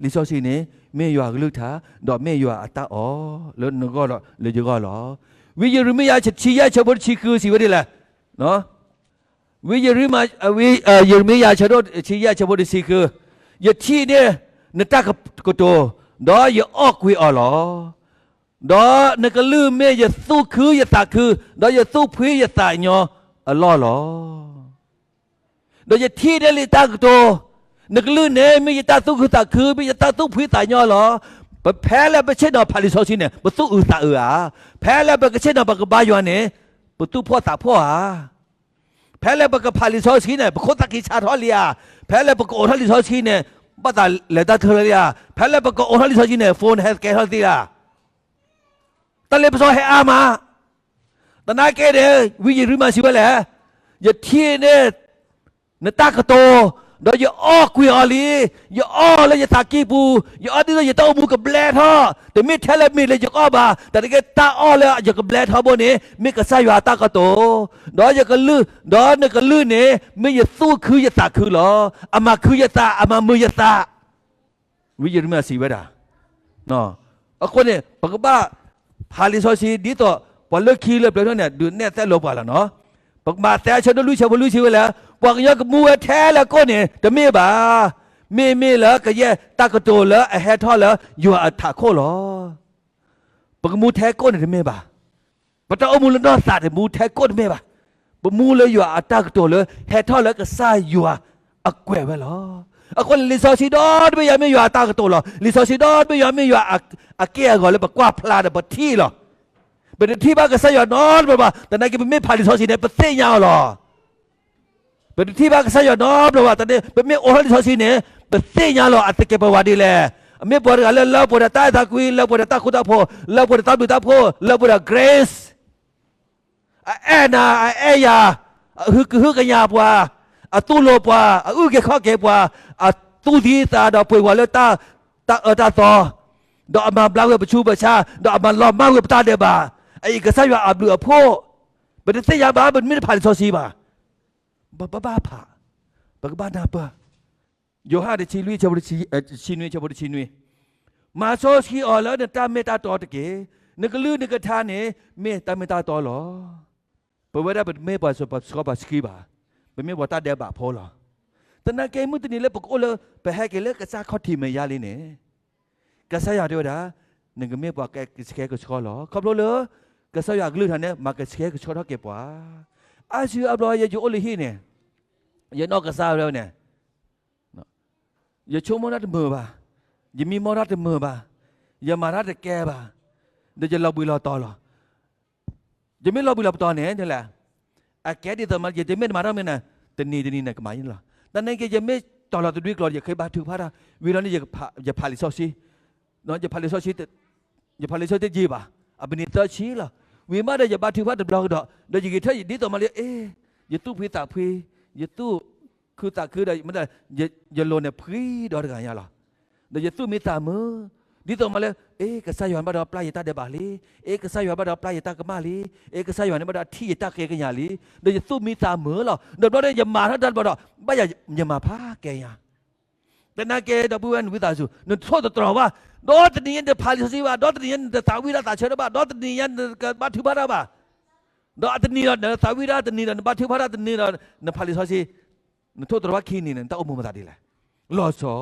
လံာ်စီဆှံန့ၣ် မ့ၢ်ယွၤအကလုၢ်ကထါ ဒီးမ့ၢ်ယွၤအတၢ်အီၣ် လၢနဂီၢ်ဒီးလၢယဂီၢ်လီၤ. ဝံယံးရမံယၤတဆံယဲၢ်ဆၢဖိတဆံဃုစံးဝဲဒ်လဲၣ် ဝံယံးရမံယၤ ယံးရမံယၤဆၢဒိၣ်တဆံယဲၢ်ဆၢဖိတဆံဃု, ယထံၣ်န့ၢ်နတၢ်ကတိၤ, ဒီးယအီၣ်ကွံာ်အီၤလီၤ. ဒီးနကလုၢ်မ့ၢ်ယသူၣ်ခုယသးခု, ဒီးယသူၣ်ဖှံယသးညီအလီၢ်လီၤ. ဒီးယထံၣ်န့ၢ်လံတၢ်ကတိၤ, နကလုၢ်န့ၣ် မ့ၢ်ယတၢ်သူၣ်ခုသးခု, မ့ၢ်ယတၢ်သူၣ်ဖှံသးညီလီၤ. ပဖဲလၢပဆ့ၣ်နီၤဖးလံာ်စီဆှံန့ၣ် ပသူၣ်အုးသးအုးဧါ, ဖဲလၢပကဆ့ၣ်နီၤပကဘါယွၤန့ၣ် ပသူၣ်ဖှီၣ်သးဖှီၣ်ဧါ, ဖဲလၢပကဖးလံာ်စီဆှံန့ၣ် ပခိၣ်သၣ်ခံဆါထီၣ်လံဧါ, ဖဲလၢပကအိးထီၣ်လံာ်စီဆှံန့ၣ် ဘၣ်သးလဲၤတၢ်ထၢလံဧါ, ဖဲလၢပကအိးထီၣ်လံာ်စီဆှံန့ၣ် phone ဟဲကဲထီၣ်သ့ဧါ, တၢ်လ့ပစီဟဲအါမး, သနာ်က့န့ၣ် ဝံယံးရမံစံးဝဲလဲၣ်, ယထံၣ်န့ၢ် နတၢ်ကတိၤ, ဒီးယအီၣ်ကွံာ်အီၤလံ, ယအီၣ်လၢယသးကံၢ်ပူၤ, ယအီၣ်ဒ်သိးယတၢ်အိၣ်မူကဘျဲထီၣ်, တမ့ၢ်ထဲလၢမ့ၤလၢယအီၣ်ဘၣ်, တၢ်တက့ၢ်တၢ်အီၣ်လၢယကဘျဲထီၣ်ဘိန့ၣ် မ့ၢ်ကစၢ်ယွၤအတၢ်ကတိၤ, ဒီးယကလုၢ်, ဒီးနကလုၢ်န့ၣ် မ့ၢ်ယသူၣ်ခုယသးခုလီၤ, အမၤခုယသး အမၤမုာ်ယသး ဝံယံးရမံစံးဝဲဒၣ်. အဃိန့ၣ် ပကဘၣ်ဖးလံာ်စီဆှံ ဒ်သိးပှၤလၢခံလၢပျၢၤထီၣ်န့ၣ် ဒုးနဲၣ်သဲလိာ်ပှၤလီၤနီၤ. ပကမၤသဲဆၢဒိၣ်လွံၢ်ဆၢဖိလွံၢ်စံးဝဲလၢ ပှၤကညီကမူဝဲထဲလၢကိၣ်န့ၣ် တမ့ၢ်ဘၣ်. မ့မ့ၢ်လၢကယဲၢ်တၢ်ကတိၤလၢအဟဲထီၣ်လၢယွၤအထးခိၣ်လီၤ. ပကမူထဲကိၣ်န့ၣ်တမ့ၢ်ဘၣ်. ပတၢ်အိၣ်မူလၢနီၢ်သးတမူထဲကိၣ်တမ့ၢ်ဘၣ်. ပမူလၢယွၤအတၢ်ကတိၤလၢဟဲထီၣ်လၢကစၢ်ယွၤအကွဲးဝဲလီၤ. အဃိန့ၣ် လံာ်စီဆှံဒီတဘ့ၣ်ယၤမ့ၢ်ယွၤအတၢ်ကတိၤလီၤ. လံာ်စီဆှံဒီတဘ့ၣ်ယၤမ့ၢ်ယွၤအက့ၢ်အဂီၤလၢပကွၢ်ဖျါဒီးပထံၣ်လီၤ. ပတထံၣ်ဘၣ်ကစၢ်ယွၤနီတဘျီဘၣ်, သနာ်က့ပမ့ၢ်ဖးလံာ်စီဆှံန့ၣ် ပသ့ၣ်ညါအီၤလီၤ. ပတထံၣ်ဘၣ်ကစၢ်ယွၤနီတဘျီဘၣ်, သနာ်က့ ပမ့ၢ်အိးထီၣ်လံာ်စီဆှံန့ၣ် ပသ့ၣ်ညါလီၤ အသကဲးပဝးဒ်လဲၣ်. အမ့ၢ်ပှၤတဂၤလၢ လၢပှဲၤဒီးတၢ်အဲၣ်တၢ်ကွံ, လၢပှဲၤဒီးတၢ်ဃူတၢ်ဖိး, လၢပှဲၤဒီးတၢ်ဘျုးတၢ်ဖှိၣ်, လၢပှဲၤဒီး grace အအဲၣ်နၤ အအဲၣ်ယၤ, အဟုကဟုကညးပှၤ, အတူၢ်လိာ်ပှၤ, အအုၣ်က့ၤခီၣ်က့ၤပှၤ, အသူၣ်သံသးဒီးပှ့ၤဝဲလၢတၢ်အၢတၢ်သီ, ဒီးအမၤဘျါဝဲပဆူးပဆါ, ဒီးအမၤလီၤမၢ်ဝဲပတၢ်ဒဲးဘး, အအံၤကစၢ်ယွၤအဘျုးအဖှိၣ်, ပတသ့ၣ်ညါဘၣ် ပမ့ၢ်တဖးလံာ်စီဆှံဘၣ်. ပဘၣ်ဖး, ပကဘၣ်နၢ်ပၢၢ်. ယိၤဟၣ်တဆံလွံၢ် ဆၢဖိတဆံနွံ, ဆၢဖိတဆံနွံ, မၤစီဆှံအီၤလၢနတၢ်မ့ၢ်တၢ်တီတက့ၢ်. နကလုၢ်နကထါန့ၣ် မ့ၢ်တၢ်မ့ၢ်တၢ်တီလီၤ. ပဝဲဒၣ်ပမ့ၢ်ပှၤစီပှၤဆှံဘၣ်, ပမ့ၢ်ပှၤတၢ်ဒဲးဘးဖိလီၤ. သနာ်က့မုၢ်တနံၤလၢပကအိၣ်လၢ ပဟဲက့ၤလၢကစၢ်ခီၣ်ထံးမဲာ်ညါလံန့ၣ်, ကစၢ်ယွၤတဲဝဲဒၣ်, နကမ့ၢ်ပှၤကဆှဲကဆှီလီၤ. ခီဖျိလၢ ကစၢ်ယွၤအကလုၢ်ကထါန့ၣ် မၤကဆှဲကဆှီထီၣ်က့ၤပှၤ. အါစုအါဘျီယအိၣ်လၢဟံၣ်န့ၣ်, ယနီၢ်ကစၢ်ဝဲန့ၣ် ယဆိကမိၣ်တၢ်တမုာ်ဘၣ်, ယမံမီၢ်တၢ်တမုာ်ဘၣ်, ယမၤတၢ်တကဲဘၣ်, ဒီးယလီၤဘှံးလီၤတီၤလီၤ. ယမ့ၢ်လီၤဘှံးလီၤတီၤန့ၣ် အကဲဒ်သိးမး ယတမ့ၢ်တမၤတၢ်မ့ၢ်န့ၣ်, တနံၤတနံၤန့ၣ်ကမၤန့ၣ်လီၤ. သနာ်က့ ယမ့ၢ်တီၤလီၤတဒွံကျိာ် ယကဘါထုကဖၣ်တၢ်, ဝံၤလီၤန့ၣ် ယဖးလံာ်စီဆှံ, ယဖးလံာ်စီဆှံ ယဖးလံာ်စီဆှံတယံာ်ဘၣ်, အပနံးသၢဆံလီၤ. ဝံၤမးဒီးယဘါထုကဖၣ်တဘျီကဒီး, ဒီးယဂဲၤထၢၣ်ဒ်သိးမးလၢ အ့, ယသူၣ်ဖှံသးဖှံ, ယသူၣ်ခုသးခုဒီး ယလိၤန့ၣ်ဖှံဒီးတဂၤညါလီၤ. ဒီးယသူၣ်မံသးမုာ်, ဒ်သိးမးလၢ အ့ ကစၢ်ယွၤန့ၣ်ဘၣ်ဒီးပျၢ်ယတၢ်ဒဲးဘးလံ, အ့ ကစၢ်ယွၤဘၣ်ဒီးပျၢ်ယတၢ်ကမၣ်လံ, အ့ ကစၢ်ယွၤန့ၣ်ဘၣ်ဒီးထံၣ်ယတၢ်ဃ့ကညးလံ, ဒီးယသူၣ်မံသးမုာ်လီၤ. ဒီးဘျီဒီးယမၤထီၣ်တၢ်တဘျီဒီး ဘၣ်ယမၤဖးကဲညါ သနာ်က့ဒီပုၢ်ဝဲၢ်နဝံသးစူၤ, နထိၣ်သတြီၤဘၣ်, ဒီးတနံၤညါနတဖးလံာ်စီဆှံဘၣ်, ဒီးတနံၤညါနတသးဝံၣ်တၢ်သးဆၢတၢ်ဘၣ်, ဒီးတနံၤညါနတကဘါထုကဖၣ်တၢ်ဘၣ်, ဒီးအတနံၤဒီးနသးဝံၣ်တၢ်တနံၤဒီး နဘါထုကဖၣ်တၢ်တနံၤဒီး နဖးလံာ်စီဆှံ, နထိၣ်သတြီၤဘၣ်ခံနံၤန့ၣ် နတၢ်အိၣ်မူမၤသးဒ်လဲၣ်. လီၤဆီ,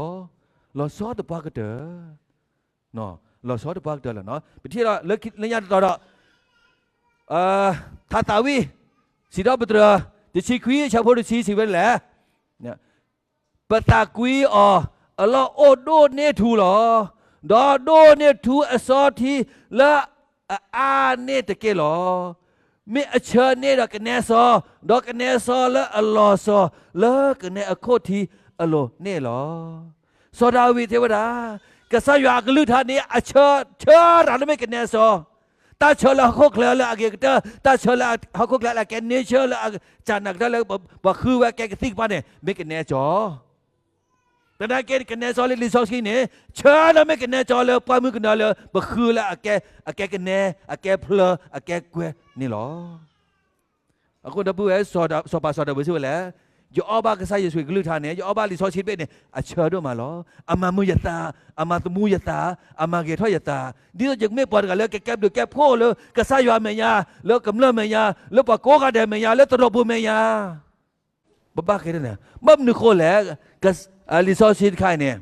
လီၤဆီသပှၢ်ကတၢၢ်, လီၤဆီသပှၢ်ကတၢၢ်လီၤ. ပထံၣ်ဒီးလၢညါတတီၤဒီး ထါသးဝံၣ်, စံးထီၣ်ပတြၢၤ တဆံခွံ ဆၢဖိတဆံစံးဝဲဒ်လဲၣ်. ပသးကွံအီၤ အလီၢ်အိၣ်ဒိၣ်န့ၢ်ထူလီၤ. ဒီးဒိၣ်န့ၢ်ထူအစီထံလၢအအါန့ၢ်တက့ၢ်လီၤ. မ့ၢ်အဆၢန့ၢ်ဒီးကနဲစီၤ, ဒီးကနဲစီၤလၢအလီၤစီၤ လၢကနဲအခိၣ်ထံးအလိၤန့ၣ်လီၤ. စီၤဒၤဝံးတဲဝဲဒၣ်, ကစၢ်ယွၤအကလုၢ်ကထါန့ၣ် အဆၢ, ဆၢတၢ်လၢမ့ၢ်ကနဲစီၤ, တၢ်ဆၢလၢဟီၣ်ခိၣ်ချၢလၢအဂ့ၤကတၢၢ်, တၢ်ဆၢလၢဟီၣ်ခိၣ်ချၢလၢအကဲ nature လၢအကစၢ်နာ်ကတၢၢ်လၢပှၤဃုဝဲကဲကသံၣ်ကပၤန့ၣ် မ့ၢ်ကနဲစီၤ သနာ်က့ကနဲစီၤလၢလံာ်စီဆှံန့ၣ် ဆၢလၢမ့ၢ်ကနဲစီၤလၢပှၢ်မုၢ်ကနၢလၢပဃုလၢအကဲ, အကဲကနဲ, အကဲဖျၢ, အကဲကွဲန့ၣ်လီၤ. အဃိဒီပုၢ်ဝဲၢ် စီၤပၤစီၤဒၤဝံးစံးဝဲလဲၣ်, ယအီၣ်ဘၣ်ကစၢ်ယ့ၣ်ၡူးခရံာ်ကလုၢ်ကထါန့ၣ် ယအီၣ်ဘၣ်လံာ်စီဆှံတဘ့ၣ်န့ၣ် အဆၢဒိၣ်မးလီၤ. အမၤမုာ်ယသး, အမၤသမူယသး, အမၤဂဲၤထီၣ်ယသး, ဒ်သိးယကမ့ၢ်ပှၤတဂၤလၢကကဲဘျုးကဲဖှိၣ်လၢကစၢ်ယွၤမဲာ်ညါ, လၢကမျၢၢ်မဲာ်ညါ, လၢပှၤကိးဂၤဒဲးမဲာ်ညါ, လၢသရိာ်ပူၤမဲာ်ညါ ပဘၣ်ကဲန့ၣ်, ဘၣ်မနုၤဃိလဲၣ်, လံာ်စီဆှံတခါအံၤန့ၣ်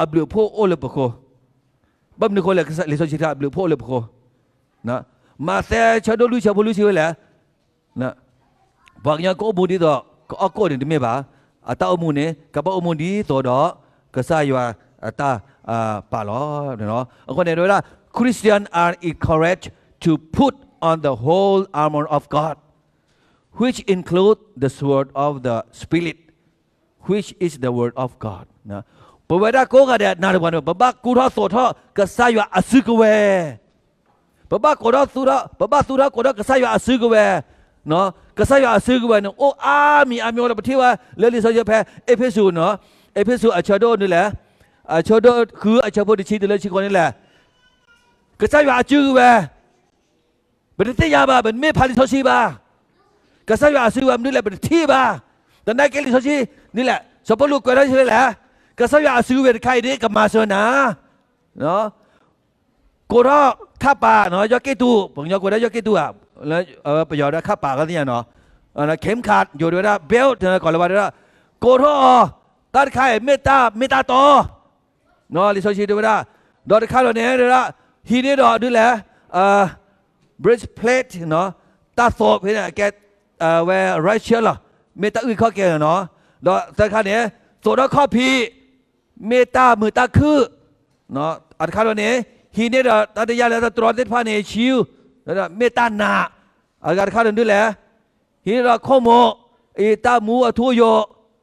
အဘျုးအဖှိၣ်အိၣ်လၢပဃိ, ဘၣ်မနုၤဃိလဲၣ် လံာ်စီဆှံတခါအဘျုးအဖှိၣ်အိၣ်လၢပဃိ, မးသဲဆၢဒိၣ်လွံၢ်ဆၢဖိလွံၢ်စံးဝဲလဲၣ်, ပှၤကညီကအိၣ်မူဒ်သိးကအီၣ်ကိၣ်န့ၣ်တမ့ၢ်ဘၣ်, အတၢ်အိၣ်မူန့ၣ် ကဘၣ်အိၣ်မူဒ်သိးဒီး ကစၢ်ယွၤအတၢ်ပာ်လီၤ. အဃိန့ၣ်ဝဲဒၣ် Christians are encouraged to put on the whole armor of God, which include the sword of the Spirit, which is the word of God. ပဝဲဒၣ်ကိးဂၤဒဲးနၤဒီးပှၤန့ၣ် ပဘၣ်ကူထီၣ်သိးထီၣ်ကစၢ်ယွၤအစုကဝဲၤ, ပဘၣ်ကူထီၣ်သူထီၣ်, ပဘၣ်သူထီၣ်ကူထီၣ်ကစၢ်ယွၤအစုကဝဲၤ, ကစၢ်ယွၤအစုကဝဲၤန့ၣ် အိၣ်အါမံၤအါမံၤဝဲလီၤ. ပထံၣ်ဝဲလၢလံာ်စီဆှံဖဲအ့းဖ့းစူး, အ့းဖ့းစူးအဆၢဒိၣ်န့ၣ်လဲၣ်, အဆၢဒိၣ်ဃုအဆၢဖိတဆံတုၤလၢဆံဃိးန့ၣ်လဲၣ်, ကစၢ်ယွၤအစုကဝဲၤ ပတသ့ၣ်ညါဘၣ်, ပတမ့ၢ်ဖးလံာ်စီဆှံဘၣ်. ကစၢ်ယွၤအစုကဝဲၤမနုၤလဲၣ် ပတထံၣ်ဘၣ်. သနာ်က့လံာ်စီဆှံန့ၣ်လဲၣ် စီၤပီလူးကွဲးထီၣ်ဆၢလဲၣ်, ကစၢ်ယွၤအစုကဝဲၤတခါအံၤန့ၣ် ကမၤစၢၤနၤ, ကိးထီၣ်ခၣ်ပာ်, ယီၢ်က့ၣ်တူ, ပှၤကညီကိးဝဲဒၣ်ယီၢ်က့ၣ်တူဧါ, ပယီၤဝဲဒၣ်ခၣ်ပာ်ကသ့ၣ်ညါနီၤ, ခဲမ်ခး ယိၤဒ်ဝဲဒၣ် ဘဲလ် ကိးလီၤဝဲဒၣ်, ကိးထီၣ်အီၤ, တၢ်တခါအံၤ မ့ၢ်တၢ်မ့ၢ်တၢ်တီ လံာ်စီဆှံတဲဝဲဒၣ်, ဒီးတခါဒီးန့ၣ် ဟံးန့ၢ်ဒီးဒ်လဲၣ်, breastplate, တၢ်သိးဖဲန့ၣ် အကဲဝဲ righteous လီၤ, မ့ၢ်တၢ်အုၣ်ခီၣ်ကဲၤနီၤ, ဒီးသၢခါန့ၣ် သိးထီၣ်ခီၣ်ဖံး, မ့ၢ်တၢ်မုာ်တၢ်ခုၣ်, အတခါဒီးန့ၣ် ဟံးန့ၢ်ဒီးတၢ်တယာ်လၢတၢ်တြီသ့ၣ်တဖၣ်န့ၣ် ဆူ, မ့ၢ်တၢ်နာ်, အဂၤတခါဒီးဒ်လဲၣ် ဟံးဒီးခိၣ်မိး, အတၢ်မူအထူအယိာ်,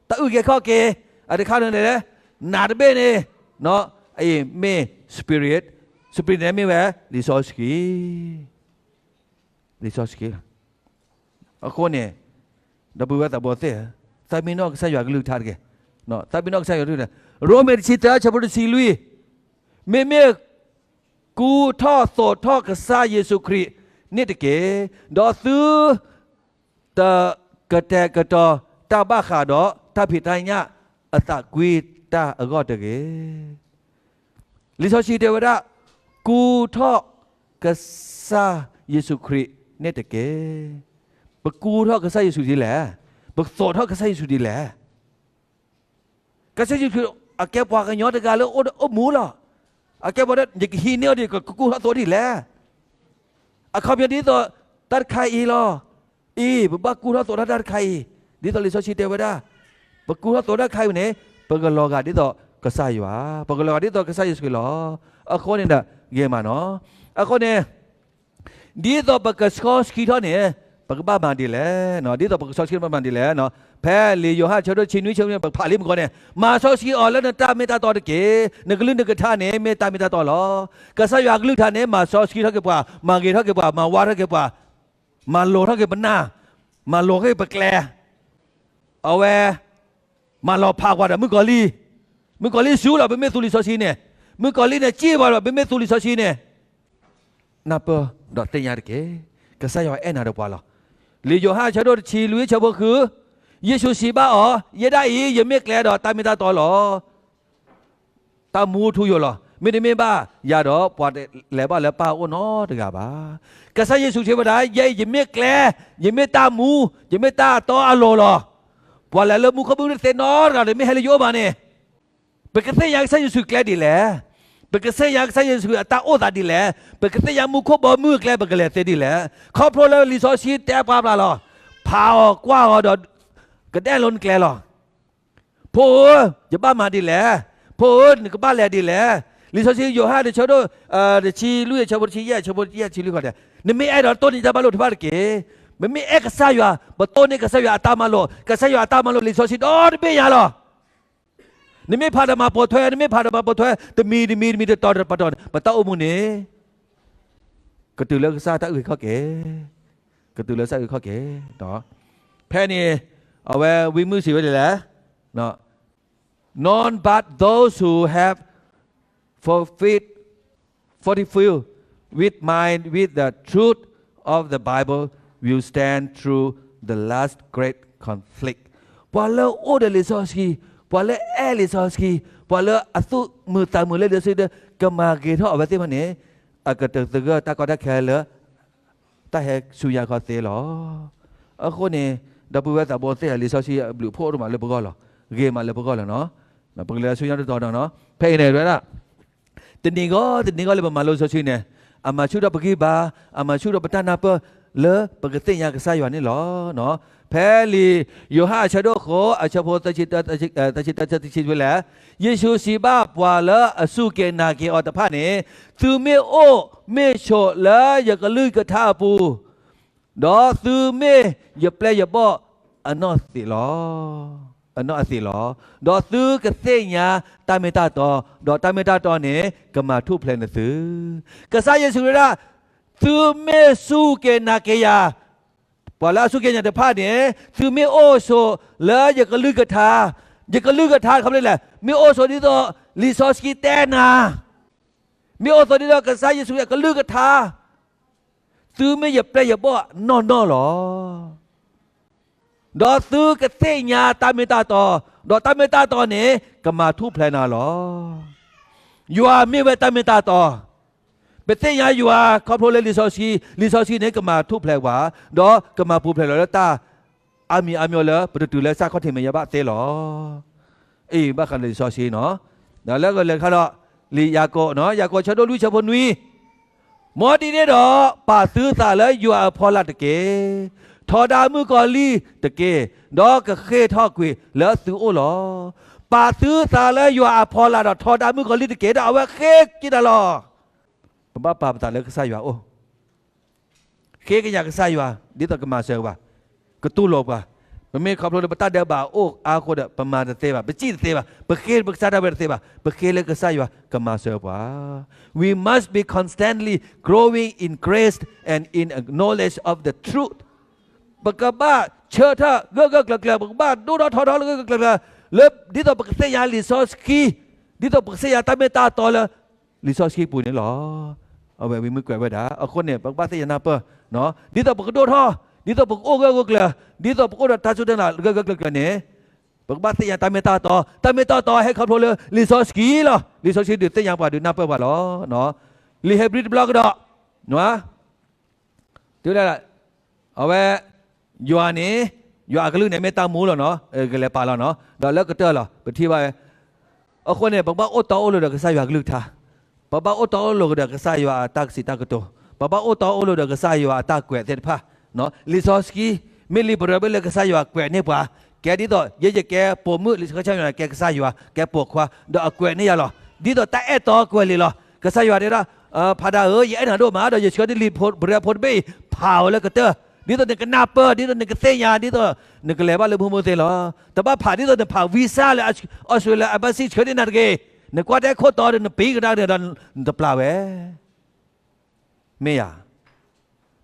တၢ်အုၣ်က့ၤခီၣ်က့ၤ, အတခါန့ၣ်လဲၣ်, နာ်တဘ့ၣ်န့ၣ်, အအံၤမ့ၢ် spirit, spirit န့ၣ်မ့ၢ်ဝဲ လံာ်စီဆှံ, လံာ်စီဆှံလီၤ. အဃိန့ၣ်, ဒီပုၢ်ဝဲၢ်သးဘိသ့ၣ်ဧၢ, သးပ့ၤနီၣ်ကစၢ်ယွၤကလုၢ်ကထါတက့ၢ်. သးပ့ၤနီၣ်ကစၢ်ယွၤကလုၢ်ကထါ, ရိမ့ၤတဆံသၢ ဆၢဖိတဆံလွံၢ်, မ့မ့ၢ် ကူထီၣ်သိးထီၣ်ကစၢ်ယ့ၣ်ၡူးခရံာ်န့ၣ်တက့ၢ်, ဒီးသု တကတဲာ်ကတီၤတၢ်ဘၣ်ဃးဒီးတၢ်ဖံးတၢ်ညၣ်အသးကွံတၢ်အဂီၢ်တဂ့ၤ. လံာ်စီဆှံတဲဝဲဒၣ်, ကူထီၣ်ကစၢ်ယ့ၣ်ၡူးခရံာ်န့ၣ်တက့ၢ်. ပကူထီၣ်ကစၢ်ယ့ၣ်ၡူးဒ်လဲၣ်, ပသိးထီၣ်ကစၢ်ယ့ၣ်ၡူးဒ်လဲၣ်. ကစၢ်ယ့ၣ်ၡူးခရံာ်အကဲပှၤကညီတဂၤလၢအိၣ်မူလီၤ. အကဲပှၤဒီး ယကဟံးန့ၢ်အီၤဒီး ကကူထီၣ်သိးဒ်လဲၣ်. အခီပညီဒ်သိး တၢ်တခါအံၤလီၤ. အံၤ ပဘၣ်ကူထီၣ်သိးထီၣ်တၢ်တခါအံၤ, ဒ်သိးလံာ်စီဆှံတဲဝဲဒၣ်, ပကူထီၣ်သိးတၢ်တခါအံၤန့ၣ် ပကလီၤဂာ်ဒ်သိးကစၢ်ယွၤ, ပကလီၤဂာ်ဒ်သိးကစၢ်ယ့ၣ်ၡူးခရံာ်လီၤ. အဃိန့ၣ်ဒီး ဂ့ၤမးနီၤ. အဃိန့ၣ် ဒ်သိးပကစီဆှံထီၣ်န့ၣ် ပကဘၣ်မၤဒ်လဲၣ်, ဒ်သိးပကစီဆှံထီၣ် ပဘၣ်မၤဒ်လဲၣ်. ဖဲလံာ်ယိၤဟၣ်ဆၢဒိၣ်တဆံနွံ ဆၢဒိၣ် ပဖးလံမုၢ်ကီၢ်န့ၣ်, မၤစီဆှံအီၤလၢနတၢ်မ့ၢ်တၢ်တီတက့ၢ်. နကလုၢ်နကထါန့ၣ် မ့ၢ်တၢ်မ့ၢ်တၢ်တီလီၤ. ကစၢ်ယွၤကလုၢ်ကထါန့ၣ် မၤစီဆှံထီၣ်က့ၤပှၤ, မၤဂ့ၤထီၣ်က့ၤပှၤ, မၤဝါထီၣ်က့ၤပှၤ, မၤလိာ်ထီၣ်က့ၤပနၢ်, မၤလိာ်က့ၤပကျဲ, အဝဲ မၤလီၤဖးကွၢ်ဒီးမုၣ်ကီၤလံၢ်, မုၣ်ကီၤလံၢ်စူၤလီၤ ပမ့ၢ်သူလံာ်စီဆှံန့ၣ်, မုၣ်ကီၤလံၢ်န့ၣ် စံးဘၣ်ဒီး ပမ့ၢ်သူလံာ်စီဆှံန့ၣ်, နၢ်ပၢၢ်ဒီးသ့ၣ်ညါတက့ၢ်. ကစၢ်ယွၤအဲၣ်နၤဒီးပှၤလီၤ. လံာ်ယိၤဟၣ်ဆၢဒိၣ်တဆံလွံၢ် ဆၢဖိဃု, ယ့ၣ်ၡူးစံးဘၣ်အီၤ, ယဲဒၣ်အံၤ ယမ့ၢ်ကျဲဒီးတၢ်မ့ၢ်တၢ်တီလီၤ. တၢ်မူထူယိာ်လီၤ. မ့တမ့ၢ်ဘၣ်ယၤဒီး ပှၤတလဲၤဘၣ်လၢပၢ်အအိၣ်နီတဂၤဘၣ်. ကစၢ်ယ့ၣ်ၡူးစံးဝဲဒၣ်, ယဲအံၤ ယမ့ၢ်ကျဲ, ယမ့ၢ်တၢ်မူ, ယမ့ၢ်တၢ်တီအလိၤလီၤ. ပှၤလဲၤလၢမူခိၣ်ဘုၣ်တသ့နီတဂၤဒီး မ့ၢ်ဟဲလၢယအိၣ်ဘၣ်န့ၣ်, ပကသ့ၣ်ညါကစၢ်ယ့ၣ်ၡူးကျဲဒ်လဲၣ်. ပကသ့ၣ်ညါကစၢ်ယ့ၣ်ၡူးအတၢ်အိၣ်သးဒ်လဲၣ်. ပကသ့ၣ်ညါမူခိၣ်ဘီမုၢ်အကျဲ ပကလဲၤသ့ဒ်လဲၣ်. ခီဖျိလၢလံာ်စီဆှံတဲပှၤပျၢ်လီၤ. ဖးအီၤကွၢ်အီၤဒီး ကဒဲလိာ်နကျဲလီၤ. ဖိဧၢ, ယဘၣ်မၤဒ်လဲၣ်. ဖိဧၢ, နကဘၣ်လဲၤဒ်လဲၣ်. လံာ်စီဆှံယိၤဟၣ်န့ၣ် ဆၢဒိၣ် တဆံလွံၢ် အဆၢဖိတဆံယဲၢ် အဆၢဖိတဆံယဲၢ် တဆံလွံၢ်ဃီန့ၣ်, နမ့ၢ်အဲၣ်ဒိးတိၢ်န့ၢ်တၢ်မၤလိာ်တဖၣ်တက့ၢ်. ပမ့ၢ်အဲၣ်ကစၢ်ယွၤ, ပတိၢ်န့ၢ်ကစၢ်ယွၤအတၢ်မၤလိာ်, ကစၢ်ယွၤအတၢ်မၤလိာ်လံာ်စီဆှံဒီတဘ့ၣ်ညါလီၤ. နမ့ၢ်ဖးဒီးမၤပိာ်ထွဲ, နမ့ၢ်ဖးဒီးမၤပိာ်ထွဲ, တမံၤတမံၤတမံၤ တတီၤတတီၤန့ၣ် ပတၢ်အိၣ်မူန့ၣ် ကတုၤလၢကစၢ်တၢ်အုၣ်က့ၤခီၣ်က့ၤ, ကတုၤလၢကစၢ်အုၣ်က့ၤခီၣ်က့ၤ. ဖဲန့ၣ် အဝဲဝံမုၢ်စံးဝဲဒ်လဲၣ်, None but those who have forfeit, fortified with mind with the truth of the Bible will stand through the last great conflict. ပှၤလၢအိၣ်ဒီးလံာ်စီဆှံ, ပှၤလၢအဲၣ်လံာ်စီဆှံ, ပှၤလၢအသူၣ်မုာ်သးမုာ်လၢလံာ်စီဆှံဒီး ကမၤဂ့ၤထီၣ်အဝဲသ့ၣ်တဖၣ်န့ၣ် အကတသဂၢၢ်တၢ်ကီတၢ်ခဲလၢ တၢ်ဟဲဆူညါခီသ့လီၤ. အဃိန့ၣ် ဒီပုၢ်ဝဲၢ်သးဘိသ့ၣ်ဧၢ, လံာ်စီဆှံအဘျုးအဖှိၣ်ဒိၣ်မးလၢပဂီၢ်လီၤ. ဂ့ၤမးလၢပဂီၢ်လီၤနီၤ. ပကလဲၤဆူညါတတီၤနီၤနီၤ. ဖဲအံၤန့ၣ်ဝဲဒၣ် တနံၤဂီၢ်တနံၤဂီၢ်လၢပမၤလိလံာ်စီဆှံန့ၣ်, အမၤဆူၣ်ထီၣ်ပဂံၢ်ဘါ, အမၤဆူၣ်ထီၣ်ပတၢ်နၢ်ပၢၢ်လၢပကသ့ၣ်ညါကစၢ်ယွၤန့ၣ်လီၤ. ဖဲလံာ်ယိၤဟၣ်အဆၢဒိၣ်ဃိး အဆၢဖိသၢဆံတၢ သၢဆံတၢ သၢဆံလွံၢ်လဲၣ်, ယ့ၣ်ၡူးစံးဘၣ်ပှၤလၢအစူၢ်က့ၤနာ်က့ၤအီၤတဖၣ်န့ၣ်, သုမ့ၢ်အိၣ်မ့ၢ်ဆိးလၢယကလုၢ်ကထါအပူၤ, ဒီးသုမ့ၢ်ယပျဲၢ်ယဘီၣ်အနီၢ်သ့းလီၤ, အနီၢ်အသ့းလီၤ. ဒီးသုကသ့ၣ်ညါတၢ်မ့ၢ်တၢ်တီ, ဒီးတၢ်မ့ၢ်တၢ်တီန့ၣ် ကမၤထူၣ်ဖျဲးနသု. ကစၢ်ယ့ၣ်ၡူးဝဲဒၣ်, သုမ့ၢ်စူၢ်က့ၤနာ်က့ၤယၤ, ပှၤလၢအစူၢ်က့ၤနာ်တဖၣ်န့ၣ်, သုမ့ၢ်အိၣ်ဆိးလၢယကလုၢ်ကထါ, ယကလုၢ်ကထါတခီပလဲလဲၣ်, မ့ၢ်အိၣ်ဆိးဒ်သိးလံာ်စီဆှံတဲနၤ, မ့ၢ်အိၣ်ဆိးဒ်သိးကစၢ်ယ့ၣ်ၡူးအကလုၢ်ကထါ, သုမ့ၢ်ယပျဲၢ်ယဘီၣ်နီၢ်နီၢ်လီၤ. ဒီးသုကသ့ၣ်ညါတၢ်မ့ၢ်တၢ်တီ, ဒီးတၢ်မ့ၢ်တၢ်တီန့ၣ် ကမၤထူၣ်ဖျဲးနၤလီၤ. ယွၤမ့ၢ်ဝဲတၢ်မ့ၢ်တၢ်တီ, ပသ့ၣ်ညါယွၤခီဖျိလၢလံာ်စီဆှံ, လံာ်စီဆှံန့ၣ် ကမၤထူၣ်ဖျဲးပှၤ, ဒီးကမၤပူၤဖျဲးလီၤလၢတၢ်အါမံၤအါမျိၤလၢ ပတတုၤလၢကစၢ်ခီၣ်ထံးမဲာ်ညါဘၣ်သ့လီၤ. အံၤ ဘၣ်ဃးလၢလံာ်စီဆှံနီၤ, ဒီးလၢဂလဲၤခါဒီး လံာ်ယၤကိာ်, ယၤကိာ်ဆၢဒိၣ်လွံၢ်ဆၢဖိနွံ, မ်ဒ်န့ၣ်ဒီး ပာ်သုသးလၢယွၤအဖီလာ်တက့ၢ်, ထီဒါမုၣ်ကီၤလံၢ်တက့ၢ်, ဒီးကဃ့ၢ်ထီၣ်ကွံာ်လၢသုအိၣ်လီၤ. ပာ်သုသးလၢယွၤအဖီလာ်ဒီးထီဒါမုၣ်ကီၤလံၢ်တက့ၢ်, ဒီးအဝဲဃ့ၢ်က့ၤနၤလီၤ. ပဘၣ်ပာ်ပသးလၢကစၢ်ယွၤအအိၣ် ဃ့ကညးကစၢ်ယွၤ ဒ်သိးကမၤစၢၤပှၤ, ကတူၢ်လိာ်ပှၤ, ပမ့ၢ်ခီဖျိလၢပတၢ်ဒဲးဘးအိၣ်အါအဃိဒီး ပမၤတသ့ဘၣ်, ပစံၣ်တသ့ဘၣ်, ပဃ့ပကစၢ်ဒၣ်ဝဲတသ့ဘၣ်, ပဃ့လၢကစၢ်ယွၤကမၤစၢၤပှၤ. We must be constantly growing in grace and in a knowledge of the truth. ပကဘၣ်ဆၢထၢၣ်ဂၢၢ်ဂၢၢ်ကျၢၤကျၢၤ, ပကဘၣ်ဒိၣ်ထီၣ်ထီထီၣ်လၢဂၢၢ်ဂၢၢ်ကျၢၤကျၢၤ, လၢဒ်သိးပကသ့ၣ်ညါလံာ်စီဆှံ, ဒ်သိးပကသ့ၣ်ညါတၢ်မ့ၢ်တၢ်တီလၢ လံာ်စီဆှံပူၤန့ၣ်လီၤ. အဝဲဝံမုၢ်ကွဲးဝဲဒၣ်, အဃိန့ၣ် ပကဘၣ်သ့ၣ်ညါနၢ်ပၢၢ်, ဒ်သိးပကဒိၣ်ထီၣ်, ဒ်သိးပကအိၣ်ဂၢၢ်ဂၢၢ်ကျၢၤကျၢၤ, ဒ်သိးပကအိၣ်ဒီးတၢ်စူၢ်တၢ်နာ်ဂၢၢ်ဂၢၢ်ကျၢၤကျၢၤန့ၣ်, ပကဘၣ်သ့ၣ်ညါတၢ်မ့ၢ်တၢ်တီ, တၢ်မ့ၢ်တၢ်တီဟဲခီဖျိလၢလံာ်စီဆှံလီၤ. လံာ်စီဆှံဒုးသ့ၣ်ညါပှၤ ဒုးနၢ်ပၢၢ်ပှၤလီၤ. လံာ်ဧ့ၤဘြံၤတဘျီကဒီး, တုၤဒၣ်, အဝဲ, ယွၤန့ၣ်, ယွၤအကလုၢ်န့ၣ် မ့ၢ်တၢ်မူလီၤနီၤ, ကလဲၤပာ်လီၤနီၤ, ဒီးလၢကတၢၢ်လီၤ ပထံၣ်ဘၣ်ဝဲ. အဃိန့ၣ် ပကဘၣ်အိၣ်တီအိၣ်လိၤဒီးကစၢ်ယွၤအကလုၢ်ကထါ, ပဘၣ်အိၣ်တီအိၣ်လိၤကဒီးကစၢ်ယွၤအတၢ်ကစံးတၢ်ကတိၤ, ပဘၣ်အိၣ်တီအိၣ်လိၤဒီးကစၢ်ယွၤအတၢ်ကွဲးသ့ၣ်တဖၣ်, လံာ်စီဆှံ, မ့ၢ်လံာ်ပရၢဘၣ်လၢကစၢ်ယွၤကွဲးန့ၢ်ပှၤ, ကဲဒ်သိး ယဲယကဲပိာ်မုၣ်လံာ်စီဆှံကစၢ်ယွၤ ကဲကစၢ်ယွၤ ကဲပိာ်ခွါ, ဒီးအကွဲးန့ၢ်ယၤလီၤ. ဒ်သိးတၢ်အဲၣ်တီကွဲးလံာ်လီၤ. ကစၢ်ယွၤတဲဒၣ်, ဖးဒၣ်ဧၢ, ယအဲၣ်နၤဒိၣ်မး ဒီးယဆှၢဒၣ်လံာ်ပရၢဖိတဘ့ၣ်အံၤ ဖးအီၤလၢကတၢၢ်, ဒ်သိးနကနၢ်ပၢၢ်, ဒ်သိးနကသ့ၣ်ညါ, ဒ်သိးနကလဲၤဘၣ်လၢမူမူသ့လီၤ. တဘၣ်ဖးဒ်သိးနဖး visa လၢ Australia embassy ဆှၢန့ၢ်နၤတဂ့ၤ, နကွၢ်တဲခိၣ်တီဒီး နပံၤကဒါဒီး နတပျၢ်ဝဲ မ့ၢ်ဧါ.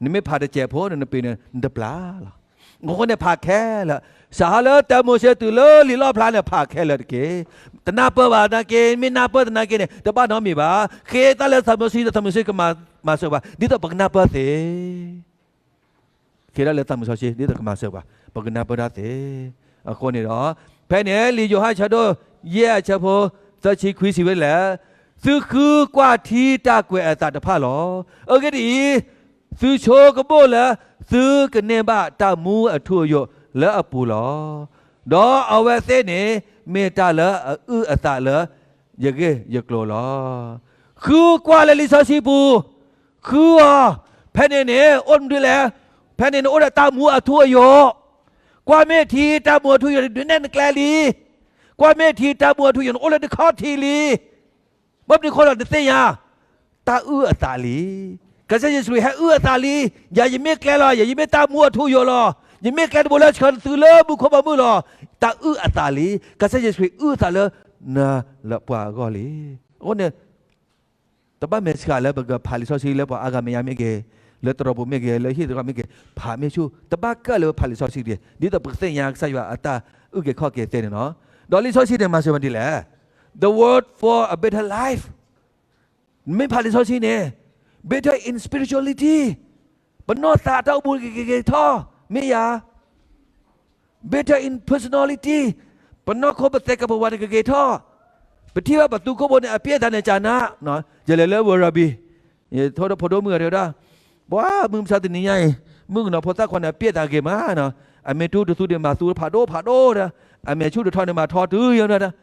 နမ့ၢ်ဖးတစဲးဖိ နပံၤန့ၣ် နတပျၢ်လီၤ. အဃိန့ၣ်ဖးခဲလၢာ်, စးဟါလၢတၢမိၤၡ့တုၤလၢလံာ်လီၣ်ဖျါန့ၣ် ဖးခဲလၢာ်တက့ၢ်. တနၢ်ပၢၢ်ဘၣ်သနာ်က့, မ့ၢ်နၢ်ပၢၢ်သနာ်က့န့ၣ် တဘၣ်နီတမံၤဘၣ်. ဃ့တၢ်လၢသးမုၢ်စီဆှံဒီး သးမုၢ်စီဆှံကမၤစၢၤပှၤ ဒ်သိးပကနၢ်ပၢၢ်သ့ ဃ့တၢ်လၢသးမုၢ်စီဆှံ ဒ်သိးကမၤစၢၤပှၤ ပကနၢ်ပၢၢ်တၢ်သ့. အဃိန့ၣ်ဒီး, ဖဲန့ၣ်လံာ်ယိၤဟၣ်ဆၢဒိၣ်ယဲၢ်အဆၢဖိသၢဆံခွံစံးဝဲဒ်လဲၣ်, သုဃုကွၢ်ထံတၢ်ကွဲးအသးတဖၣ်လီၤ. အဂ့ၢ်ဒ်အံၤ, သုဆိကမိၣ်လၢသုကန့ၢ်ဘၣ်တၢ်မူအထူအယိာ်လၢအပူၤလီၤ. ဒီးအဝဲသ့ၣ်န့ၣ် မ့ၢ်တၢ်လၢအအုၣ်အသးလၢယဂ့ၢ်ယကျိၤလီၤ. ဃုကွၢ်လၢလံာ်စီဆှံပူၤ, ဃုအီၤ, ဖဲန့ၣ်န့ၣ် အိၣ်မနုၤလဲၣ်, ဖဲန့ၣ်န့ၣ်အိၣ်ဒီးတၢ်မူအထူအယိာ်. ကွၢ်မ့ၢ်ထံတၢ်မူအထူအယိာ်န့ၣ် ဒုးနဲၣ်နကျဲလံ. ကွၢ်မ့ၢ်ထံတၢ်မူအထူအယိာ်န့ၣ် အိၣ်လၢနခီၣ်ထံးလံ. ဘၣ်မနုၤအဃိဒီး နသ့ၣ်ညါ တၢ်အုၣ်အသးလံ. ကစၢ်ယ့ၣ်ၡူးခရံာ်ဟဲအုၣ်အသးလံ, ယၤယမ့ၢ်ကျဲလီၤ, ယၤယမ့ၢ်တၢ်မူအထူအယိာ်လီၤ, ယမ့ၢ်ကျဲတဘိလၢဆှၢနသုလၢမူခိၣ်ဘီမုၢ်လီၤ. တၢ်အုၣ်အသးလံ, ကစၢ်ယ့ၣ်ၡူးခရံာ်အုၣ်အသးလၢနၤလၢပှၤအဂီၢ်လံ. အဃိန့ၣ် တဘၣ်မဲာ်ဆှးလၢပကဖးလံာ်စီဆှံလၢပှၤအါဂၤမဲာ်ညါမ့ၢ်ဂ့ၤ, လၢတြီပူၤမ့ၢ်ဂ့ၤ, လၢဟံၣ်တဂီၤမ့ၢ်ဂ့ၤ, ဖးမ့ၢ်ဆူၣ်, တဘၣ်ကၢၣ်လၢပဖးလံာ်စီဆှံတဂ့ၤ, ဒ်သိးပကသ့ၣ်ညါကစၢ်ယွၤအတၢ်အုၣ်က့ၤခီၣ်က့ၤသ့န့ၣ်လီၤ. ဒီးလံာ်စီဆှံန့ၣ် မၤစၢၤပှၤဒ်လဲၣ်, the word for a better life. မ့ၢ်ဖးလံာ်စီဆှံန့ၣ် better in spirituality, ပနီၢ်သးတၢ်အိၣ်မူကဂ့ၤထီၣ်, မ့ၢ်ယၤ better in personality, ပနီၢ်ခိပသဲကပဝးန့ၣ်ကဂ့ၤထီၣ်, ပထံၣ်ဘၣ်ပသူခိၣ်ဖိန့ၣ် အပျဲၢ်သးန့ၣ်ကနး, ယလဲၤလၢ Werribee, ယထိဒီးဖိဒိၣ်မုၣ်ဂၤတဂၤဒီး, ပှၤမုၢ်မဆါတနံၤညါအံၤ, မုၣ်ကနီၤဖိသၣ်ခွါန့ၣ် အပျဲၢ်သးဂ့ၤမး, အမ့ၢ်တူတသူန့ၣ် မၤသူဖးဒိၣ်ဖးဒိၣ်ဒီး, အမ့ၢ်ဆူၣ်တထီန့ၣ် မၤထီတုၤယဲဒီး,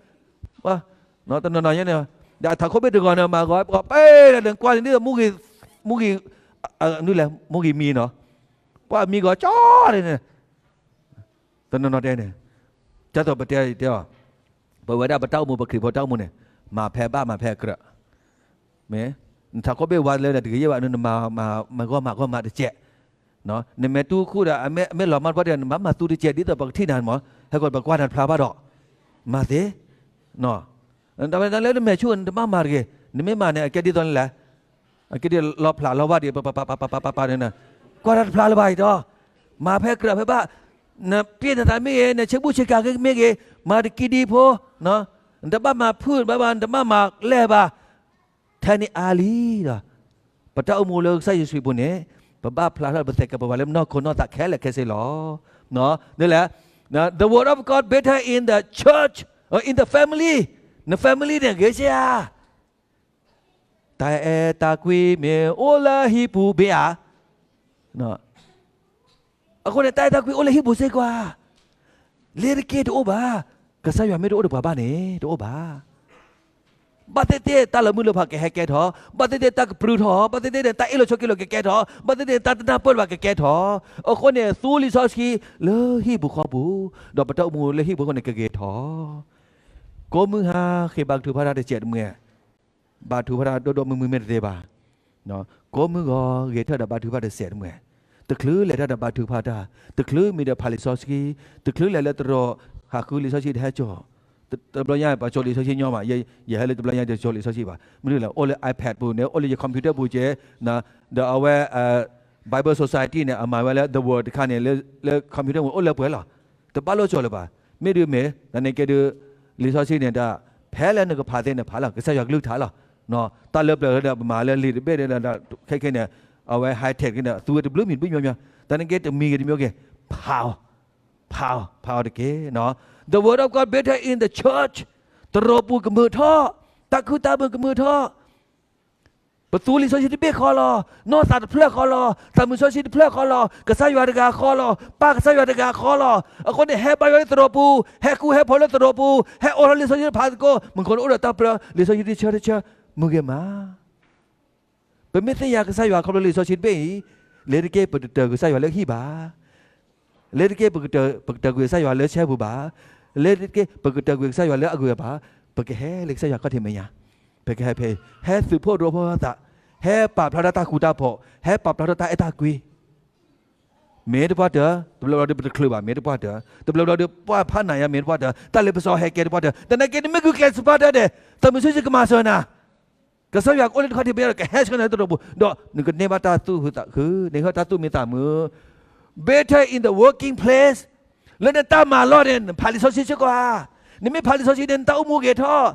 တနီၤနီၤညါန့ၣ်, ဒီးအထးခိၣ်ဘ့ၣ်တဂီၤန့ၣ် မၤဂီၤပှၤပဲဒီး ကွၢ်န့ၣ်ဒ်သိး မူဂံၤ, မူဂံၤမံနီၤ, ပှၤမံဂီၤကၠီန့ၣ်, တနီၤနီၤတဲန့ၣ်, ကၢ်သိးပတဲတဲအီၤ, ပဝဲဒၣ်ပတၢ်အိၣ်မူ ပခရံာ်ဖိတၢ်အိၣ်မူန့ၣ်, မၤဖဲဘၣ်မၤဖဲအကြၢး, မ့ၢ်, နထးခိၣ်ဘ့ၣ်ဝါလၢနတဂ့ၤယဲၢ်ဘၣ် နမၤဂီၢ်မၤဂီၢ်မၤတကဲး, နမ့ၢ်တူၢ်ခူၣ်ဒီး အမ့ၢ်လီၤမၢ်တပှၢ်ဒီး နဘၣ်မၤသူတကဲး ဒ်သိးပကထံၣ်နၤမး, ဟဲကီးပကွၢ်နၤတဖျါဘၣ်ဒီး, မၤသ့, တၢ်လၢနမဲာ်ဆူၣ် နတဘၣ်မၤတဂ့ၤ, နမ့ၢ်မၤန့ၣ် အကဲဒ်သိးန့ၣ်လဲၣ်, အကဲဒ်လီဖျးလီဝါဒံး ပပပပပပပန့ၣ်, ကွၢ်တၢ်တဖျါလၢၤဘၣ်အံၤဒီး, မၤဖဲကြၢးဖဲဘၣ်, နပျဲၢ်နသးမ့ၢ်ဂ့ၤ နဆ့ဘူးဆ့ကၤမ့ၢ်ဂ့ၤ, မၤတကံဒံဖိ, နတဘၣ်မၤဖုၣ်ဘၣ်ဘၣ် နတဘၣ်မၤလဲၢ်ဘၣ်, ထဲန့ၣ်အါလံဒီး, ပတၢ်အိၣ်မူလၢကစၢ်ယ့ၣ်ၡူးအပူၤန့ၣ်, ပဘၣ်ဖျါထီၣ်ပသဲးကပဝးလၢပနီၢ်ခိနီၢ်သးခဲလၢာ်ခဲဆ့လီၤ. န့ၣ်လဲၣ်, the word of God better in the church, in the family, န family န့ၣ်ဂ့ၤဆ့ဧါ, တၢ်အဲၣ်တၢ်ကွံမ့ၢ်အိၣ်လၢဟံၣ်ပူၤဘ့ၣ်ဧါ, အဃိန့ၣ် တၢ်အဲၣ်တၢ်ကွံအိၣ်လၢဟံၣ်ပူၤစ့ၢ်ကီးဧါ, လ့ၤတက့ၢ်တအိၣ်ဘၣ်, ကစၢ်ယွၤမ့ၢ်တအိၣ်ဒီးပှၤဘၣ်န့ၣ် တအိၣ်ဘၣ်. ဘၣ်သ့ၣ်သ့ၣ်တၢ်လၢမုၢ်လၢဖးကဟဲကဲထီၣ်, ဘၣ်သ့ၣ်သ့ၣ်တၢ်ကပြုၢ်ထီၣ်, ဘၣ်သ့ၣ်သ့ၣ်န့ၣ် တၢ်အ့ၣ်လိာ်ဆိးက့လိာ်ကကဲထီၣ်, ဘၣ်သ့ၣ်သ့ၣ်န့ၣ် တၢ်တနၢ်ပၢၢ်တဘၣ်ကကဲထီၣ်, အဃိန့ၣ် သူလံာ်စီဆှံလၢဟံၣ်ပူၤဃီပူၤ, ဒီးပတၢ်အိၣ်မူလၢဟံၣ်ပူၤအဃိန့ၣ်ကဂ့ၤထီၣ် ကိးမုၢ်ဟါဃ့ဘါထုကဖၣ်တၢ်တစဲးတမှဲၤ, ဘါထုကဖၣ်တၢ်ဒိၣ်ဒိၣ်မုၢ်မုၢ်မ့ၢ်တသ့ဘၣ်. ကိးမုၢ်ဂီၤဂဲၤထၢၣ်ဒီးဘါထုကဖၣ်တစဲးတမှဲၤ, တချုးလဲၤတၢ်ဒီးဘါထုကဖၣ်တၢ်, တချုးမံၤဒီးဖးလံာ်စီဆှံ, တချုးလဲၤလၢတရီးဟးဃုလံာ်စီဆှံတဟဲကၠိ, တဘျီညါပှၤကၠိလံာ်စီဆှံညီမး, ယဟဲလၢတဘျီညါယကၠိလံာ်စီဆှံဘၣ်, မနုၤလဲၣ် အိၣ်လၢ iPad ပူၤန့ၣ် အိၣ်လၢယ computer ပူၤကဲ, ဒီးအဝဲ Bible Society န့ၣ် အမၤဝဲလၢ The Word တခါန့ၣ် လၢ computer ပူၤအိၣ်လၢပှဲၤလီၤ. တဘၣ်လိာ်ကၠိလၢၤဘၣ်. မ့ၢ်ဒုးမ့ၢ် သနာ်က့ဒုး လံာ်စီဆှံန့ၣ်တၢ် ဖဲလၢနကဖးသ့နဖးလီၤ. ကစၢ်ယွၤကလုၢ်ကထါလီၤ. တၢ်လၢပျၢၤဒီးပမၤလၢလံာ်တဘ့ၣ်ဒီး ခဲခဲန့ၣ် အဝဲ high tech န့ၣ် သူဝဲတဘျုးမံၤတဘျုးညီညီ, သနာ်က့တမံၤဂ့ၤတမံၤဂ့ၤ ဖးအီၤ, ဖးအီၤ ဖးအီၤတက့ၢ်. The word of God better in the church. တရိးပူၤကမုာ်ထီၣ်, တၢ်ခုၣ်တၢ်မုာ်ကမုာ်ထီၣ် ပသူလံာ်စီဆှံတဘ့ၣ်ဃီလီၤ. နီၢ်သးတဖျၢၣ်ဃီလီၤ. သးမုာ်စီဆှံတဖျၢၣ်ဃီလီၤ. ကစၢ်ယွၤတဂၤဃီလီၤ. ပၢ်ကစၢ်ယွၤတဂၤဃီလီၤ. အဃိန့ၣ် ဟဲဘါယွၤလၢသရိာ်ပူၤ, ဟဲဃူဟဲဖိးလၢသရိာ်ပူၤ, ဟဲအိးထီၣ်လံာ်စီဆှံတဖးသကိး, မုၢ်ကအိၣ်ဒီးတၢ်ပျၢလံာ်စီဆှံတဆၢတဆၢ, မုၢ်ဂ့ၤမး ပမ့ၢ်သ့ၣ်ညါကစၢ်ယွၤခီဖျိလံာ်စီဆှံတဘ့ၣ်အံၤ, လ့ၤတက့ၢ်ပတတၢၤကစၢ်ယွၤလၢဟံၣ်ဘၣ်. လ့ၤတက့ၢ် ပကတၢၤကွံာ်ကစၢ်ယွၤလၢဆဲပူၤဘၣ်. လ့ၤတက့ၢ် ပကတၢၤကွံာ်ကစၢ်ယွၤလၢအဂုၤအဂၤဘၣ်. ပကဟဲလၢကစၢ်ယွၤခီၣ်ထံးမဲာ်ညါ, ပကဟဲဖဲအံၤ, ဟဲသုးဖှိၣ်ရိဖှိၣ်သး, ဟဲပာ်ဖျါထီၣ်တၢ်ဃူတၢ်ဖိး, ဟဲပာ်ဖျါထီၣ်တၢ်အဲၣ်တၢ်ကွံ မ့ၢ်တပှၢ်တၢၢ်, တဘျီဘျီဒီးပတချုးဘၣ် မ့ၢ်တပှၢ်တၢၢ်, တဘျီဘျီဒီးပှၢ်ဖးနးယါ မ့ၢ်တပှၢ်တၢၢ်, တၢ်လၢပစီဟဲကဲတပှၢ်တၢၢ်, သနာ်က့နမ့ၢ်ဂုာ်ကျဲးစၢးတပှၢ်တၢၢ်ဒီး သးမုာ်စီဆှံကမၤစၢၤနၤ, ကစၢ်ယွၤကအိၣ်လၢနခီၣ်ထံးမဲာ်ညါဒီး ကဟဲဆှၢနၤလၢသရိာ်ပူၤ, ဒီးနကန့ၢ်ဘၣ်တၢ်သူၣ်ခုသးခု, နကဟ့ၣ်တၢ်သူၣ်မံသးမုာ်, better in the working place, လၢနတၢ်မၤလီၢ်န့ၣ် နဖးလံာ်စီဆှံစ့ၢ်ကီးဧါ, နမ့ၢ်ဖးလံာ်စီဆှံန့ၣ် နတၢ်အိၣ်မူဂ့ၤထီၣ်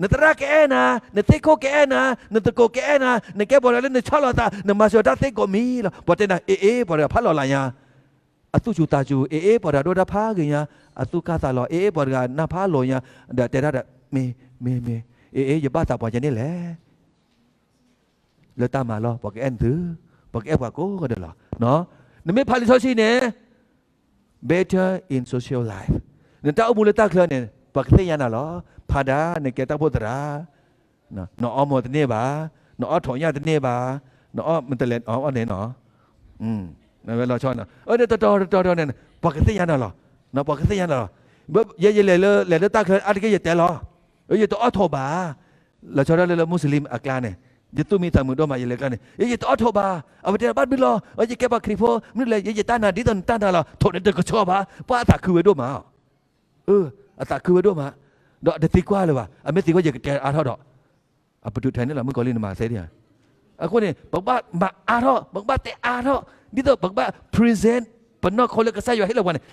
နသရၣ်ကအဲၣ်နၤ, နသ့ၣ်ခိၣ်ကအဲၣ်နၤ, နသကိးကအဲၣ်နၤ, နကဲပှၤတဂၤလၢနဆီၣ်လီၤသး, နမၤစၢၤတၢ်သ့ကိးမံၤလီၤ. ပှၤတဲနၤ အ့အ့ ပှၤတဂၤဖးလီၤလးညါ, အသူၣ်စူၤသးစူၤ, အ့အ့ ပှၤတဂၤဒိၣ်တၢ်ဖးဂ့ၤညါ, အသူၣ်ကၢ်သးလီၤ, အ့အ့ ပှၤတဂၤနၢ်ဖးလိာ်ညါ, ဒီးတဲတၢ်ဒီး မ့ၢ်, မ့ၢ်, မ့ၢ်, အ့အ့ ယဘၣ်သးပှၤကဲန့ၣ်လဲၣ် လၢတၢ်မၤလီၢ် ပှၤကအဲၣ်နသု, ပှၤကအဲၣ်ပှၤကိးဂၤဒဲးလီၤ. နမ့ၢ်ဖးလံာ်စီဆှံန့ၣ် better in social life, နတၢ်အိၣ်မူလၢတၢ်ချၢန့ၣ် ပှၤကသ့ၣ်ညါနၤလီၤ. ဖးဒၣ် နကဲတၢ်အိၣ်ဖှိၣ်သရၣ်, နအီမိာ်တန့ၢ်ဘၣ်, နအီထီၣ်ညၣ်တန့ၢ်ဘၣ်, နအီမတလဲၤအီၣ်န့ၣ်နီၤ, ဝဲလီၤဆီ, တတီၤတတီၤတတီၤန့ၣ် ပှၤကသ့ၣ်ညါနၤလီၤ. ပှၤကသ့ၣ်ညါနၤလီၤ. ယဲယလဲၤလၢ လဲၤလၢတၢ်ချၢအါတက့ၢ်ယတဲလီၤ, ယတအီထီၣ်ဘၣ်. လီၤဆီဒၣ်တၢ်လၢလၢ Muslim အကျါန့ၣ်, ယသူၣ်မံသးမုာ်ဒိၣ်မး ယလဲၤကျါန့ၣ်, ယတအိးထီးဘၣ်, အဝဲတဲဘၣ်တဘျုးလီၤ, ယကဲပှၤခရံာ်ဖိ, မနုၤလဲၣ်, ယယတၢ်နာ်ဒ်သိးနတၢ်နာ်လီၤ, ထိးန့ၣ်တကဆှီဘၣ်, ပှၤအသးခုဝဲဒိၣ်မး, အသးခုဝဲဒိၣ်မး, ဒီးတသံကွၢ်လၢၤဘၣ်, အမ့ၢ်သံကွၢ်ယကတဲအါထီၣ်ဒီး အပတုာ်ထဲန့ၣ်လီၤ, မုၣ်ကီၤလံၢ်န့ၣ်မၤသ့ဒံးဧါ. အဃိန့ၣ် ပကဘၣ်မၤအါထီၣ်, ပကဘၣ်တဲအါထီၣ်, ဒ်သိးပကဘၣ် present ပနီၢ်ခိလၢကစၢ်ယွၤဟ့ၣ်လီၤပှၤန့ၣ်,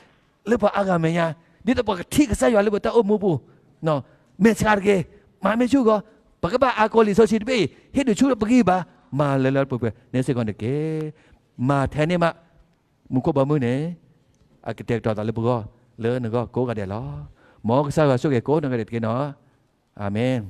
လၢပှၤအါဂၤမဲာ်ညါ, ဒ်သိးပှၤကထံၣ်ကစၢ်ယွၤလၢပတၢ်အိၣ်မူပူၤ, မ့ၢ်ဆါတက့ၢ်, မၤမ့ၢ်ဆူၣ်ဂီၢ်, ပကဘၣ်အါကီးလံာ်စီဆှံတဘ့ၣ်အံၤ, ဟ့ၣ်ဒုးဆူၣ်လၢပဂံၢ်ဘါ, မၤလၢလၢပှဲၤပှဲၤန့ၣ်စ့ၢ်ကီးတက့ၢ်. မၤထဲန့ၣ်မး, မူခိၣ်ဘီမုၢ်န့ၣ် အကတဲာ်ကတီၤသးလၢပဂီၢ်, လၢနဂီၢ်ကိးဂၤဒဲးလီၤ. မ်ကစၢ်ယွၤဆိၣ်ဂ့ၤကိးဂၤဒဲးတက့ၢ်နီၤ. အၤမ့ၣ်.